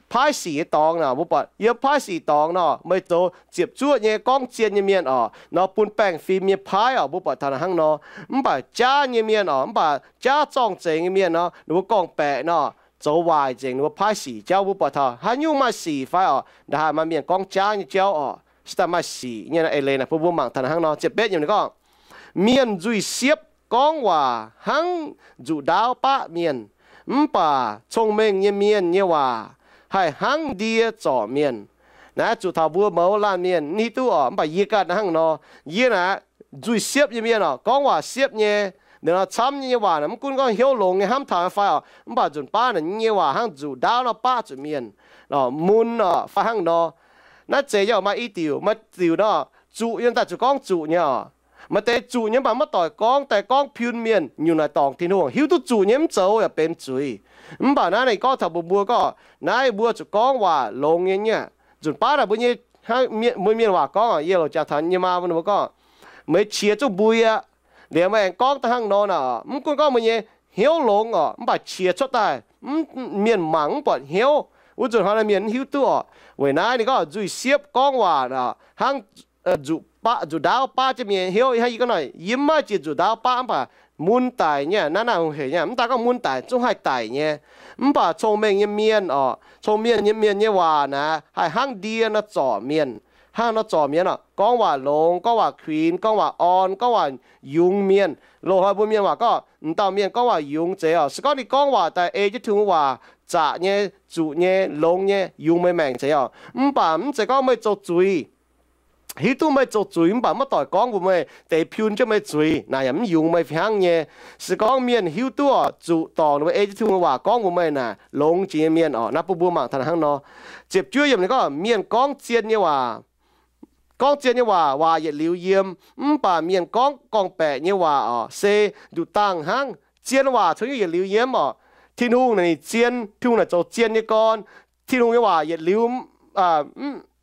paaiv sic nyei dorngx nor, mbuo buatc yiem paaiv sic dorngx nor, meih zoux ziepc zuoqv nyei gorngv zien nyei mienh oc, nor bun baengh fim nyei paaiv oc, mbuo buatc taux naaic hnangv nor. Mv baac jaav nyei mienh oc, mv baac jaav zorng-zengx nyei mienh nor, ninh mbuo gorngv baeqc nor, zoux waaic nzengc ninh mbuo paaiv sic jauv. Mbuo buatc taux haaix nyungc maaih sic fai oc, ndaaih haaix maaih mienh gorngv jaav nyei jauv oc, se daaih maaih sic nyei. Eix leiz naaic bun mbuo mangc taux naaic hnangv nor. Ziepc betv yiemc ninh gorngv, mienh nzuih siepv gorngv waac hnangv nzuqc ndaauv baqv mienh, mv baac cong-mengh nyei mienh nyei waac haih hnangv ndie zorc mienh. Naaiv zuqc taux mbuo mouz laanh mienh mv hiuv duqv oc, mv baac yie ganh hnangv nor. Yie naaic nzuih siepv nyei mienh oc, gorngv waac siepv nyei, ninh nor camv nyei waac naaic mv gunv gorngv hnyouv longx nyei hnamv taux fai oc, mv baac nzunc baav naaic nyei waac hnangv nzuqc ndaauv nor baqv zuqc mienh, mun oc fai hnangv nor. Naaiv zeiz nyei oc. Maaih i diuc, maaih diuc nor, zuqc nyei daaih zuqc gorngv zuqc nyei oc. Maaih deix zuqc nyei mv baac maiv doic gorngv, daaih gorngv piun mienh, nyungc naaic dorngc Tin-Hungh. Hiuv duqv zuqc nyei mv zoux yaac benx zuiz. Mv baac naaiv ninh gorngv taux mbuo, mbuo gorngv naaiv mbuo zuqc gorngv waac longx nyei nyei. Nzunc baav naaic mbuo nyei, mbuo mienh waac gorngv, yie loc jaax taux nyei maa mbuo gorngv, meih qiex zungv mbui aqv. Liuz meih aengx gorngv daaih hnangv nor naaic, mv gunv gorngv meih nyei hnyouv longx oc, mv baac qiex cuotv daaih, mienh mangc mv buatc hnyouv. Wuov nzunc hnoi naaiv mienh mv hiuv duqv oc. Weic naaiv ninh gorngv nzuih siepv gorngv waac hnangv nzuqc ndaauv baqv jienv mienh hnyouv. Hnangv yie gorngv nor, yie mv maaih jiex nzuqc ndaauv baqv mv baac mun daic nyei. Naaiv naaiv hungh hec nyei, mv daaih gorngv mun daic, zungv haih daic nyei. Mv baac cong-mengh nyei mienh oc, cong-mengh nyei mienh nyei waac naaic haih hnangv ndie nor zorc mienh. Hnangv nor zorc mienh oc, gorngv waac longx, gorngv waac kuinx, gorngv waac orn, gorngv waac yungz mienh. Loz-hnoi mbuo mienh waac gorngv, m'dauh mienh gorngv waac yungz zeiz oc. Se gorngv ninh gorngv waac daaih ei jienv Tin-Hungh waac, zaqc nyei, zuqc nyei, longx nyei, yungz meih maengc zeiz oc. Mv baac mv zeiz gorngv meih zoux zuiz. Hiuv duqv meih zoux zuiz mv baac maiv doic gorngv mbuox meih, deix piun jienv meih zuiz naaic yaac mv yungz meih fih hnangv nyei. Se gorngv mienh hiuv duqv oc, zuqc dorngc ninh mbuo ei jienv Tin-Hungh waac gorngv mbuox meih naaic longx jiex nyei mienh oc. Naaiv bun mbuo mangc taux hnangv nor. Ziepc juov yiemc ninh gorngv, mienh gorngv zien nyei waac, gorngv zien nyei waac, waac yietc liuz yiem. Mv baac mienh gorngv gorngv-baeqc nyei waac oc, se nduqc dangh hnangv. Zien waac caux yietc liuz yiem oc. Tin-Hungh naaic ninh zien, Tin-Hungh naaic zoux zien nyei gorn. Tin-Hungh nyei waac yietc liuz,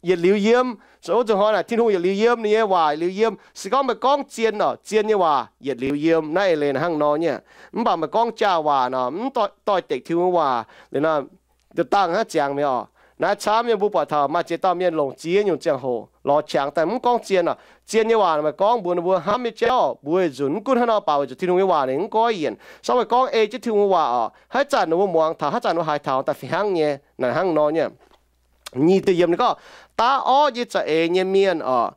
yietc liuz yiem. Wuov nzunc hnoi naaic Tin-Hungh yietc liuz yiem, ninh nyei waac yietc liuz yiem. Se gorngv meih gorngv zien oc, zien nyei waac yietc liuz yiem. Naaiv eix leiz naaic hnangv nor nyei. Mv baac meih gorngv jaa waac nor, mv doix-dekc Tin-Hungh waac, liuz nor, nduqc dangh hnangv ziangx mi'aqv oc. Naaiv camv nyei. Mbuo buatc taux maaih ziex dauh mienh longc ziex nyungc ziangh hoc lorz qangx daaih mv gorngv zien oc. Zien nyei waac meih gorngv mbuox ninh mbuo hnamv nyei jauv, mbuox nzunc mv gunv hnangv nor baac weic zuqc Tin-Hungh nyei waac ninh mv goiv yienc. Se gorngv meih gorngv ei jienv Tin-Hungh waac oc, haaix zanc ninh mbuo muangx taux, haaix zanc ninh mbuo haiz taux daaih fih hnangv nyei. Naaic hnangv nor nyei. Nyic diuc yiemc ninh gorngv, daav orv nyei za'eix nyei mienh oc,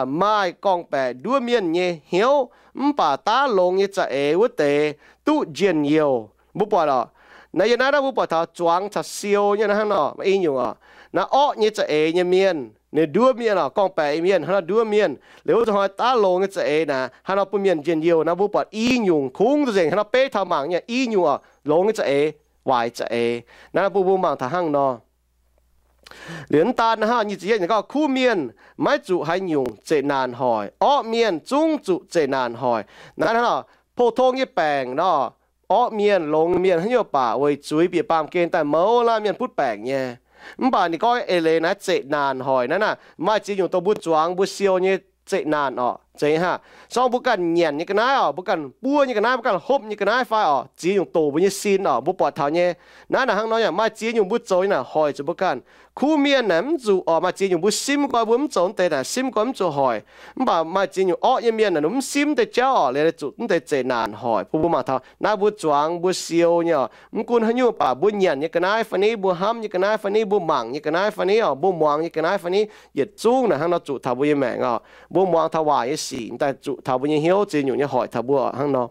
maaih gorngv-baeqc nduov mienh nyei hnyouv, mv baac daav longx nyei za'eix wuov deix duqv njien-youh. Mbuo buatc oc, naaiv yiem naaiv naaiv mbuo buatc taux zuangx caux siou nyei naaiv hnangv nor, i nyungc oc. Naaiv orv nyei za'eix nyei mienh ninh nduov mienh oc, gorngv-baeqc mienh hnangv nor nduov mienh. Liuz wuov nzunc hnoi daav longx nyei za'eix naaic hnangv nor bun mienh njien-youh. Naaiv mbuo buatc i nyungc kungx nzengc hnangv nor beiv taux mangc nyei i nyungc oc, longx nyei za'eix, waaic za'eix. Naaiv bun mbuo mangc taux hnangv nor. Liuz mv daan hnangv nyic ziepc yietv gorngv, kuv mienh maiv zuqc haaix nyungc zeqc naanc hoic, orqv mienh zungv zuqc zeqc naanc hoic. Naaiv hnangv nor, pou-tong nyei baengc nor, orqv mienh, longx mienh haaix nyungc baac weic zuiz bieqc baamh gen daaih mouz laanh mienh butv baengc nyei. Mv baac ninh gorngv eix leiz naaiv zeqc naanc hoic naaiv naaic, maaih ziex nyungc dongh mbuo zuangx mbuo siou nyei zeqc naanc oc. Zeiz haah? Se gorngv mbuo ganh nyanc nyei ga'naaiv oc, mbuo ganh buov nyei ga'naaiv, mbuo ganh hopv nyei ga'naaiv fai oc, ziex nyungc doqc mbuo nyei sin oc, mbuo buatc taux nyei. Naaiv naaic hnangv nor nyei, maaih ziex nyungc mbuo zoux nyei naaic hoic zuqc mbuo ganh. Kuv mienh naaic mv zuqc oc, maaih ziex nyungc mbuo simv goi mbuo mv zoux mv deix naaic, simv goi mv zuqc hoic. Mv baac maaih ziex nyungc orqv nyei mienh naaic, ninh mv simv deix jauv oc, liuz zuqc mv deix zeqc naanc hoic. Bun mbuo mangc taux naaiv mbuo zuangx mbuo siou nyei oc, mv gunv haaix nyungc baac mbuo nyanc nyei ga'naaiv fai ni, mbuo hnamv nyei ga'naaiv fai ni, mbuo mangc nyei ga'naaiv fai ni oc, mbuo muangx nyei ga'naaiv fai ni, yietc zungv naaic hnangv nor zuqc taux mbuo nyei maengc oc. Mbuo muangx taux waac nyei sic daaih zuqc taux mbuo nyei hnyouv, ziex nyungc nyei hoic taux mbuo hnangv nor.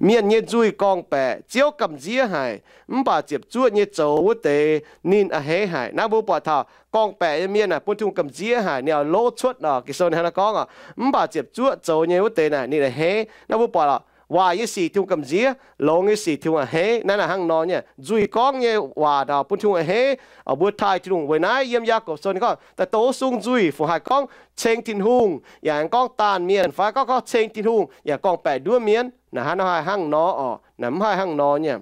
Mienh nyei nzuih gorngv-baeqc Ziouv gamh nziev haic, mv baac ziepc zuoqv nyei zoux wuov deix ninh a'hneiv haic. Naaiv mbuo buatc taux gorngv-baeqc nyei mienh naaic bun Tin-Hungh gamh nziev haic, ninh oix lov cuotv oc. Ging-Sou ninh hnangv nor gorngv oc, mv baac ziepc zuoqv zoux nyei wuov deix naaic ninh a'hneiv. Naaiv mbuo buatc oc, waaic nyei sic Tin-Hungh gamh nziev, longx nyei sic Tin-Hungh a'hneiv. Naaiv naaic hnangv nor nyei, nzuih gorngv nyei waac naaic bun Tin-Hungh a'hneiv oc. Mbuo taaih Tin-Hungh weic naaiv yiem Yaagorpc Sou ninh gorngv daaih douz sung nzuih, fungc haih gorngv ceng Tin-Hungh, yaac gorngv daanh mienh, fai gorngv, gorngv ceng Tin-Hungh yaac gorngv-baeqc nduov mienh. Naaic hnangv nor haih hnangv nor oc, naaic mv haih hnangv nor nyei.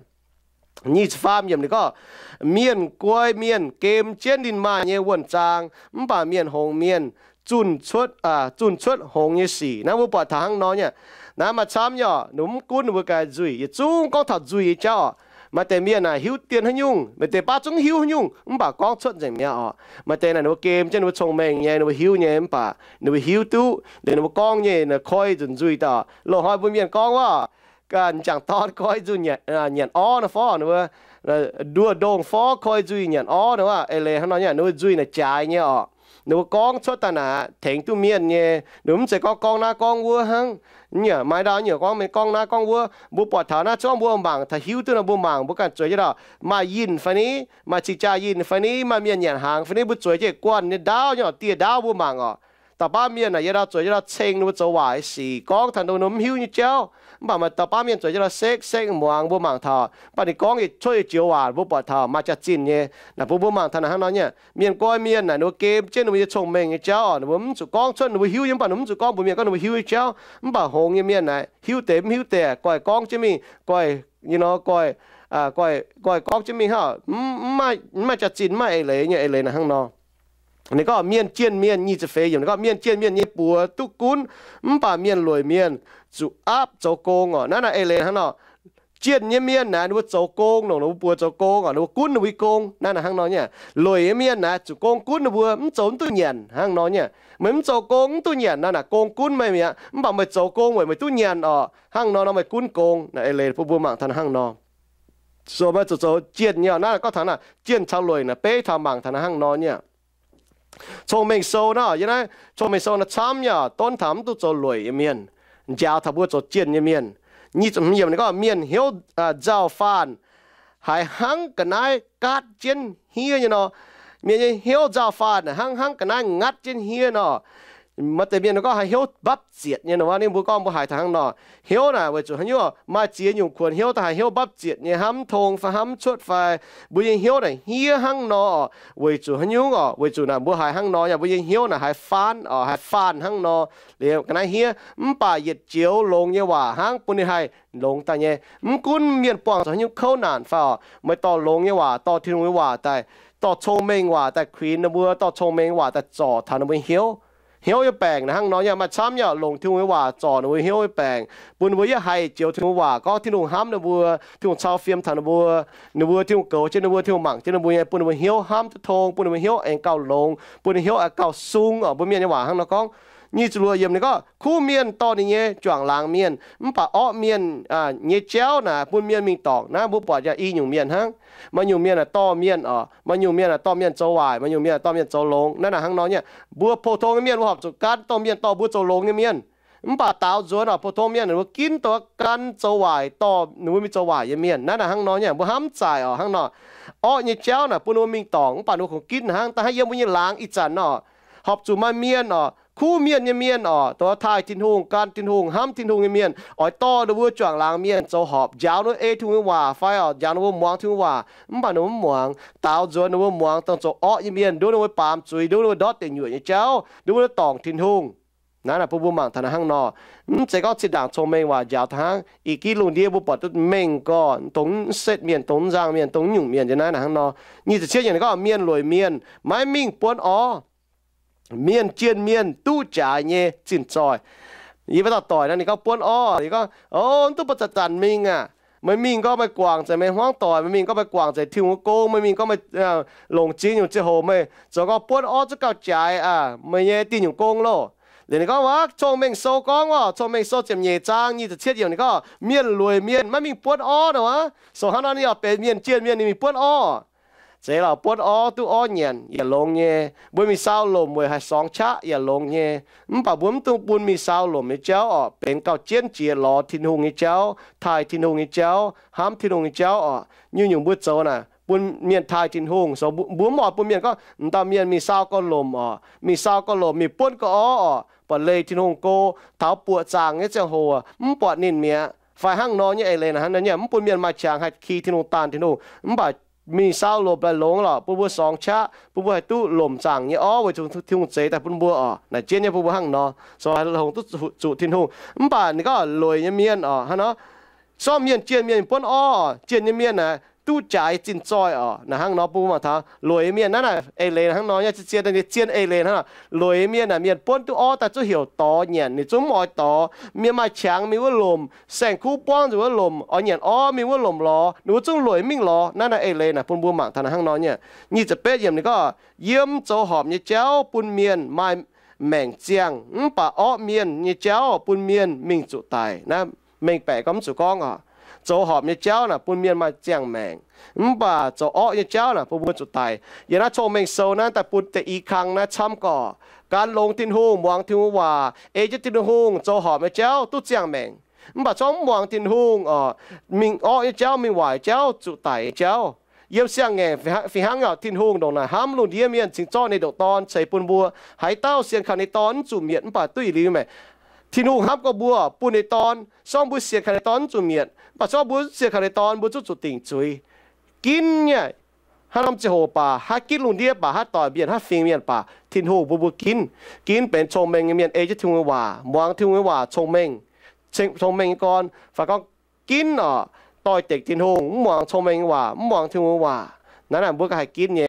Nyic ziepc faam yiemc ninh gorngv, mienh guai mienh gem jienv ninh maaih nyei wuonh zaang, mv baac mienh hngongx mienh zunh cuotv, zunh cuotv hngongx nyei sic. Naaiv mbuo buatc taux hnangv nor nyei. Naaiv maaih camv nyei oc, ninh mv gunv ninh mbuo ganh nzuih, yietc zungv gorngv taux nzuih nyei jauv oc. Maaih deix mienh naaic hiuv dien haaix nyungc, maaih deix baav zungv hiuv haaix nyungc, mv baac gorngv cuotv nzengc mi'aqv oc. Maaih deix naaic ninh mbuo gem jienv ninh mbuo cong-mengh nyei, ninh mbuo hiuv nyei, mv baac ninh mbuo hiuv duqv, liuz ninh mbuo gorngv nyei naaic koi nzunc nzuih daaih. Loz-hnoi mbuo mienh gorngv wuov, ganh m'jangc dorn koi nzuih nyanc orv nor fov, ninh mbuo nduoh ndongh fov koi nzuih nyanc orv nor wuov, eix leiz hnangv nor nyei, ninh mbuo nzuih naaic jaaix nyei oc. Ninh mbuo gorngv cuotv daaih naaic tengx duqv mienh nyei. Ninh mbuo mv zeiz gorngv gorngv naaiv gorngv wuov hnangv. Nyungc maaih ndau nyungc gorngv mienh gorngv naaiv gorngv wuov, mbuo buatc taux naaiv zungv mbuo mangc taux hiuv duqv nor mbuo mangc, mbuo ganh zueiz jienv dauh maaih yinh fai ni, maaih cing-jaa yinh fai ni, maaih mienh nyanc hnaangx fai ni, mbuo zueiz jienv guanh nyei ndaauv nyei oc, dieh ndaauv mbuo mangc oc. Dauh baav mienh naaic yietc dauh zueiz yietc dauh ceng ninh mbuo zoux waaic sic, gorngv taux ninh mbuo mv hiuv nyei jauv. Mv baac maaih dauh baav mienh zueiz yietc dauh sekv sekv muangx mbuo mangc taux, mv baac ninh gorngv yietc cuotv yietc joux waac mbuo buatc taux maaih jaax-zinh nyei. Naaic bun mbuo mangc taux naaic hnangv nor nyei. Mienh guai mienh naaic ninh mbuo gem jienv ninh mbuo nyei cong-mengh nyei jauv oc, ninh mbuo mv zuqc gorngv cuotv ninh mbuo hiuv nyei, mv baac ninh mbuo mv zuqc gorngv mbuox mienh gorngv ninh mbuo hiuv nyei jauv. Mv baac hngongx nyei mienh naaic hiuv deix mv hiuv deix, guaih gorngv jienv mingh, guaih, you know, guaih, guaih gorngv jienv mingh hnangv, mv maaih jaax-zinh, mv maaih eix leiz nyei. Eix leiz naaic hnangv nor. Ninh gorngv mienh jienh mienh, nyic ziepc feix yiemc ninh gorngv mienh jienh mienh nyei buoz duqv gunv, mv baac mienh lueic mienh zuqc aapv zoux gong oc. Naaiv naaic eix leiz hnangv nor. Jienh nyei mienh naaic ninh mbuo zoux gong, longc ninh mbuo buoz zoux gong oc, ninh mbuo gunv ninh mbuo nyei gong. Naaiv naaic hnangv nor nyei. Lueic nyei mienh naaic zuqc gong gunv ninh mbuo, mv zoux mv duqv nyanc hnangv nor nyei. Meih mv zoux gong mv duqv nyanc nor, naaic gong gunv meih mi'aqv. Mv baac meih zoux gong weic meih duqv nyanc oc. Hnangv nor nor meih gunv gong. Naaiv eix leiz bun mbuo mangc taux hnangv nor. So meih zuqc zoux jienh nyei oc. Naaiv gorngv taux naaic jienh caux lueic naaic beiv taux mangc taux naaiv hnangv nor nyei. Cong-Mengh Sou naaiv, yie naaiv Cong-Mengh Sou naaiv camv nyei oc, donv taux mv duqv zoux lueic nyei mienh, njaaux taux mbuo zoux jienh nyei mienh. Nyic ziepc hmz yiemc ninh gorngv mienh hnyouv nzauh faanh haiz hnangv ga'naaiv gaatv jienv hniev nyei nor. Mienh nyei hnyouv nzauh faanh hnangv, hnangv ga'naaiv ngatv jienv hniev nor. Maaih deix mienh gorngv haiz hnyouv mbapv zietc nyei nor, ninh mbuo gorngv mbuo haiz taux hnangv nor. Hnyouv naaic weic zuqc haaix nyungc, maaih ziex nyungc kuonx hnyouv daaih haiz hnyouv mbapv zietc nyei, hnamv tong fai hnamv cuotv fai. Mbuo nyei hnyouv naaic hniev hnangv nor oc. Weic zuqc haaix nyungc oc? Weic zuqc naaic mbuo haiz hnangv nor, yaac mbuo nyei hnyouv naaic haiz faanv oc, haiz faanh hnangv nor. Liuz ga'naaiv hniev, mv baac yietc joux longx nyei waac hnangv bun ninh haih longx daaih nyei. Mv gunv mienh buangh zuqc haaix nyungc kouv naanc fai oc, meih dorh longx nyei waac, dorh Tin-Hungh nyei waac daaih, dorh cong-mengh waac daaih kuinx ninh mbuo, dorh cong-mengh waac daaih zorc taux ninh mbuo hnyouv. Hnyouv nyei baengc naaic hnangv nor nyei, maaih camv nyei oc, longc Tin-Hungh nyei waac zorc ninh mbuo hnyouv nyei baengc, bun ninh mbuo yietv haih joux Tin-Hungh waac, gorngv Tin-Hungh hnamv ninh mbuo, Tin-Hungh cau fiem taux ninh mbuo, ninh mbuo Tin-Hungh goux jienv ninh mbuo, Tin-Hungh mangc jienv ninh mbuo nyei, bun ninh mbuo hnyouv hnamv duqv tong, bun ninh mbuo hnyouv aengx gauh longx, bun ninh hnyouv aengx gauh sung oc. Mbuo mienh nyei waac hnangv nor gorngv. Nyic ziepc luoqc yiemc ninh gorngv, kuv mienh dorh ninh nyei juangc laangz mienh, mv baac orqv mienh nyei jauv naaic bun mienh mingh dorngc. Naaiv mbuo buatc yaac i nyungc mienh hnangv. Maaih nyungc mienh naaic dorh mienh oc, maaih nyungc mienh naaic dorh mienh zoux waaic, maaih nyungc mienh naaic dorh mienh zoux longx. Naaiv naaic hnangv nor nyei. Mbuo pou-tong nyei mienh mbuo horpc zuqc gan dorh mienh dorh mbuo zoux longx nyei mienh. Mv baac daaux nzuonx oc, pou-tong mienh ninh mbuo ginv dorh gan zoux waaic, dorh ninh mbuo mingh zoux waaic nyei mienh. Naaiv naaic hnangv nor nyei, mbuo hnamv zaaic oc, hnangv nor. Orqv nyei jauv naaic bun ninh mbuo mingh dorngc, mv baac ninh mbuo kungx ginv hnangv. Da'hnangv yiem mbuo nyei laangz ih zanc nor, horpc zuqc maaih mienh oc, kuv mienh nyei mienh oc, dongh taaih Tin-Hungh, gan Tin-Hungh, hnamv Tin-Hungh nyei mienh, oix dorh ninh mbuo juangc laangz mienh zoux horpc, njaaux ninh mbuo ei Tin-Hungh nyei waac fai oc, njaaux ninh mbuo muangx Tin-Hungh waac. Mv baac ninh mbuo mv muangx, daaux nzuonx ninh mbuo muangx dongh zoux orqv nyei mienh, nduov ninh mbuo baamz zuiz, nduov ninh mbuo ndortv deic nyuoqc nyei jauv, nduov ninh mbuo dorngc Tin-Hungh. Naaiv naaic bun mbuo mangc taux naaiv hnangv nor. Mv zeiz gorngv zinh ndaangc cong-mengh waac njaaux taux hnangv. Ih gih lungh ndiev mbuo buatc duqv mengh gorx, dongh mv setv mienh, dongh mv nzangh mienh, dongh mv nyungc mienh nyei naaiv naaic hnangv nor. Nyic ziepc cietv yiemc ninh gorngv mienh lueic mienh maiv mingh buonv orv. Mienh jienh mienh duqv jaaix nyei zinh zoih. Yie maiv dauh doic naaiv ninh gorngv buonv orv, ninh gorngv, O, mv duqv ba'zanc zanc mingh aac. Meih mingh gorngv meih guangc nzengc meih hmuangv doic, meih mingh gorngv meih guangc nzengc Tin-Hungh nyei gong, meih mingh gorngv meih longc ziex nyungc ziangh hoc meih zoux gorngv buonv orv zungv gauh jaaix aac, meih nyei diuh nyungc gong loh. Liuz ninh gorngv, Waac, Cong-Mengh Sou gorngv orqc, Cong-Mengh Sou ziepc nyeic zaang nyic ziepc cietv yiemc ninh gorngv mienh lueic mienh maiv mingh buonv orv nor aac. So hnangv naaiv ninh oix benx mienh jienh mienh ninh mingh buonv orv. Zeiz lorqc, buonv orv duqv orv nyanc yaac longx nyei. Mbuo mingh sau lomc weic haih sorngx qaqv yaac longx nyei. Mv baac mbuo mv dungx bun mingh sau lomc nyei jauv orqc benx gauh jienv jiex lorz Tin-Hungh nyei jauv, taaih Tin-Hungh nyei jauv, hnamv Tin-Hungh nyei jauv orqc. Nyungc-nyungc mbuo zoux naaic bun mienh taaih Tin-Hungh. So mbuo mv oix bun mienh gorngv, M'dauh mienh mingh sau gauh lomc orqc, mingh sau gauh lomc, mingh buonv gauh orv orqc, buatc leih Tin-Hungh go, taux buoqc zaangc nyei ziangh hoc mv buatc ninh mi'aqv, fai hnangv nor nyei eix leiz naaic, hnangv nor nyei mv bun mienh maaih qangx haih ki Tin-Hungh, daanh Tin-Hungh. Mv baac mingh sau lomc laaic longx lorqc, bun mbuo sorngx qaqv, bun mbuo haih duqv lomc zaangc nyei orv weic zuqc Tin-Hungh zeix daaih bun mbuo orqc. Naaic jienv nyei bun mbuo hnangv nor, so haih longc duqv zuqc Tin-Hungh. Mv baac ninh gorngv lueic nyei mienh orqc, hnangv nor, sorng mienh jienh mienh buonv orv, jienh nyei mienh naaic duqv jaaix zinh zoih orqc. Naaic hnangv nor bun mbuo mangc taux lueic nyei mienh naaiv naaic eix leiz hnangv nor nyei, zien, zien eix leiz hnangv nor. Lueic nyei mienh naaic mienh buonv duqv orv daaih zungv heuc dorh nyanc, ninh zungv mv oix dorh. Mienh maaih qangx mingh wuov lomc, saeng-kuv buangv nzengc wuov lomc, oix nyanc orv mingh wuov lomc lorz, ninh mbuo zungv lueic mingh lorz. Naaiv naaic eix leiz naaic bun mbuo mangc taux naaiv hnangv nor nyei. Nyic ziepc betv yiemc ninh gorngv, Yiem zoux horpc nyei jauv bun mienh maaih maengc ziangh, mv baac orqv mienh nyei jauv bun mienh mingh zuqc daic. Naaiv mengh baeqc gorngv mv zuqc gorngv oc. Zoux horpc nyei jauv naaic bun mienh maaih ziangh maengc, mv baac zoux orqv nyei jauv naaic bun mbuo zuqc daic. Yiem naaiv Cong-Mengh Sou naaiv daaih bun deix i kang naaiv camv gorqv, gan longx Tin-Hungh, muangx Tin-Hungh waac, ei jienv Tin-Hungh, zoux horpc nyei jauv duqv ziangh maengc. Mv baac zorqv mv muangx Tin-Hungh oc, mingh orqv nyei jauv, mingh waaic jauv, zuqc daic nyei jauv. Yiem siang-ngaengc fih hnangv oc, Tin-Hungh ndongc naaic hnamv lungh ndiev mienh cingx zorqv ninh ndoqc Dorn ceix bun mbuo. Haaix dauh sienx kaux ninh Dorn mv zuqc mietc, mv baac duqv yietc liuz maengc. Tin-Hungh hnamv gorngv mbuo bun ninh Dorn, sorng mbuo sienx kaux ninh Dorn mv zuqc mietc, mv baac zorqv mbuo mv sienx kaux ninh Dorn mbuo zungv zuqc dingc zuiz. Ginv nyei. Hnangv norm ziangh hoc baac, haaix ginv lungh ndiev baac, haaix doic mienh, haaix fingx mienh baac, Tin-Hungh bun mbuo ginv. Ginv benx cong-mengh nyei mienh ei jienv Tin-Hungh nyei waac, muangx Tin-Hungh nyei waac, cong-mengh, cong-mengh nyei gorn, fai gorngv ginv oc, doix-dekc Tin-Hungh, mv muangx cong-mengh nyei waac, mv muangx Tin-Hungh nyei waac. Naaiv naaic mbuo ganh haih ginv nyei.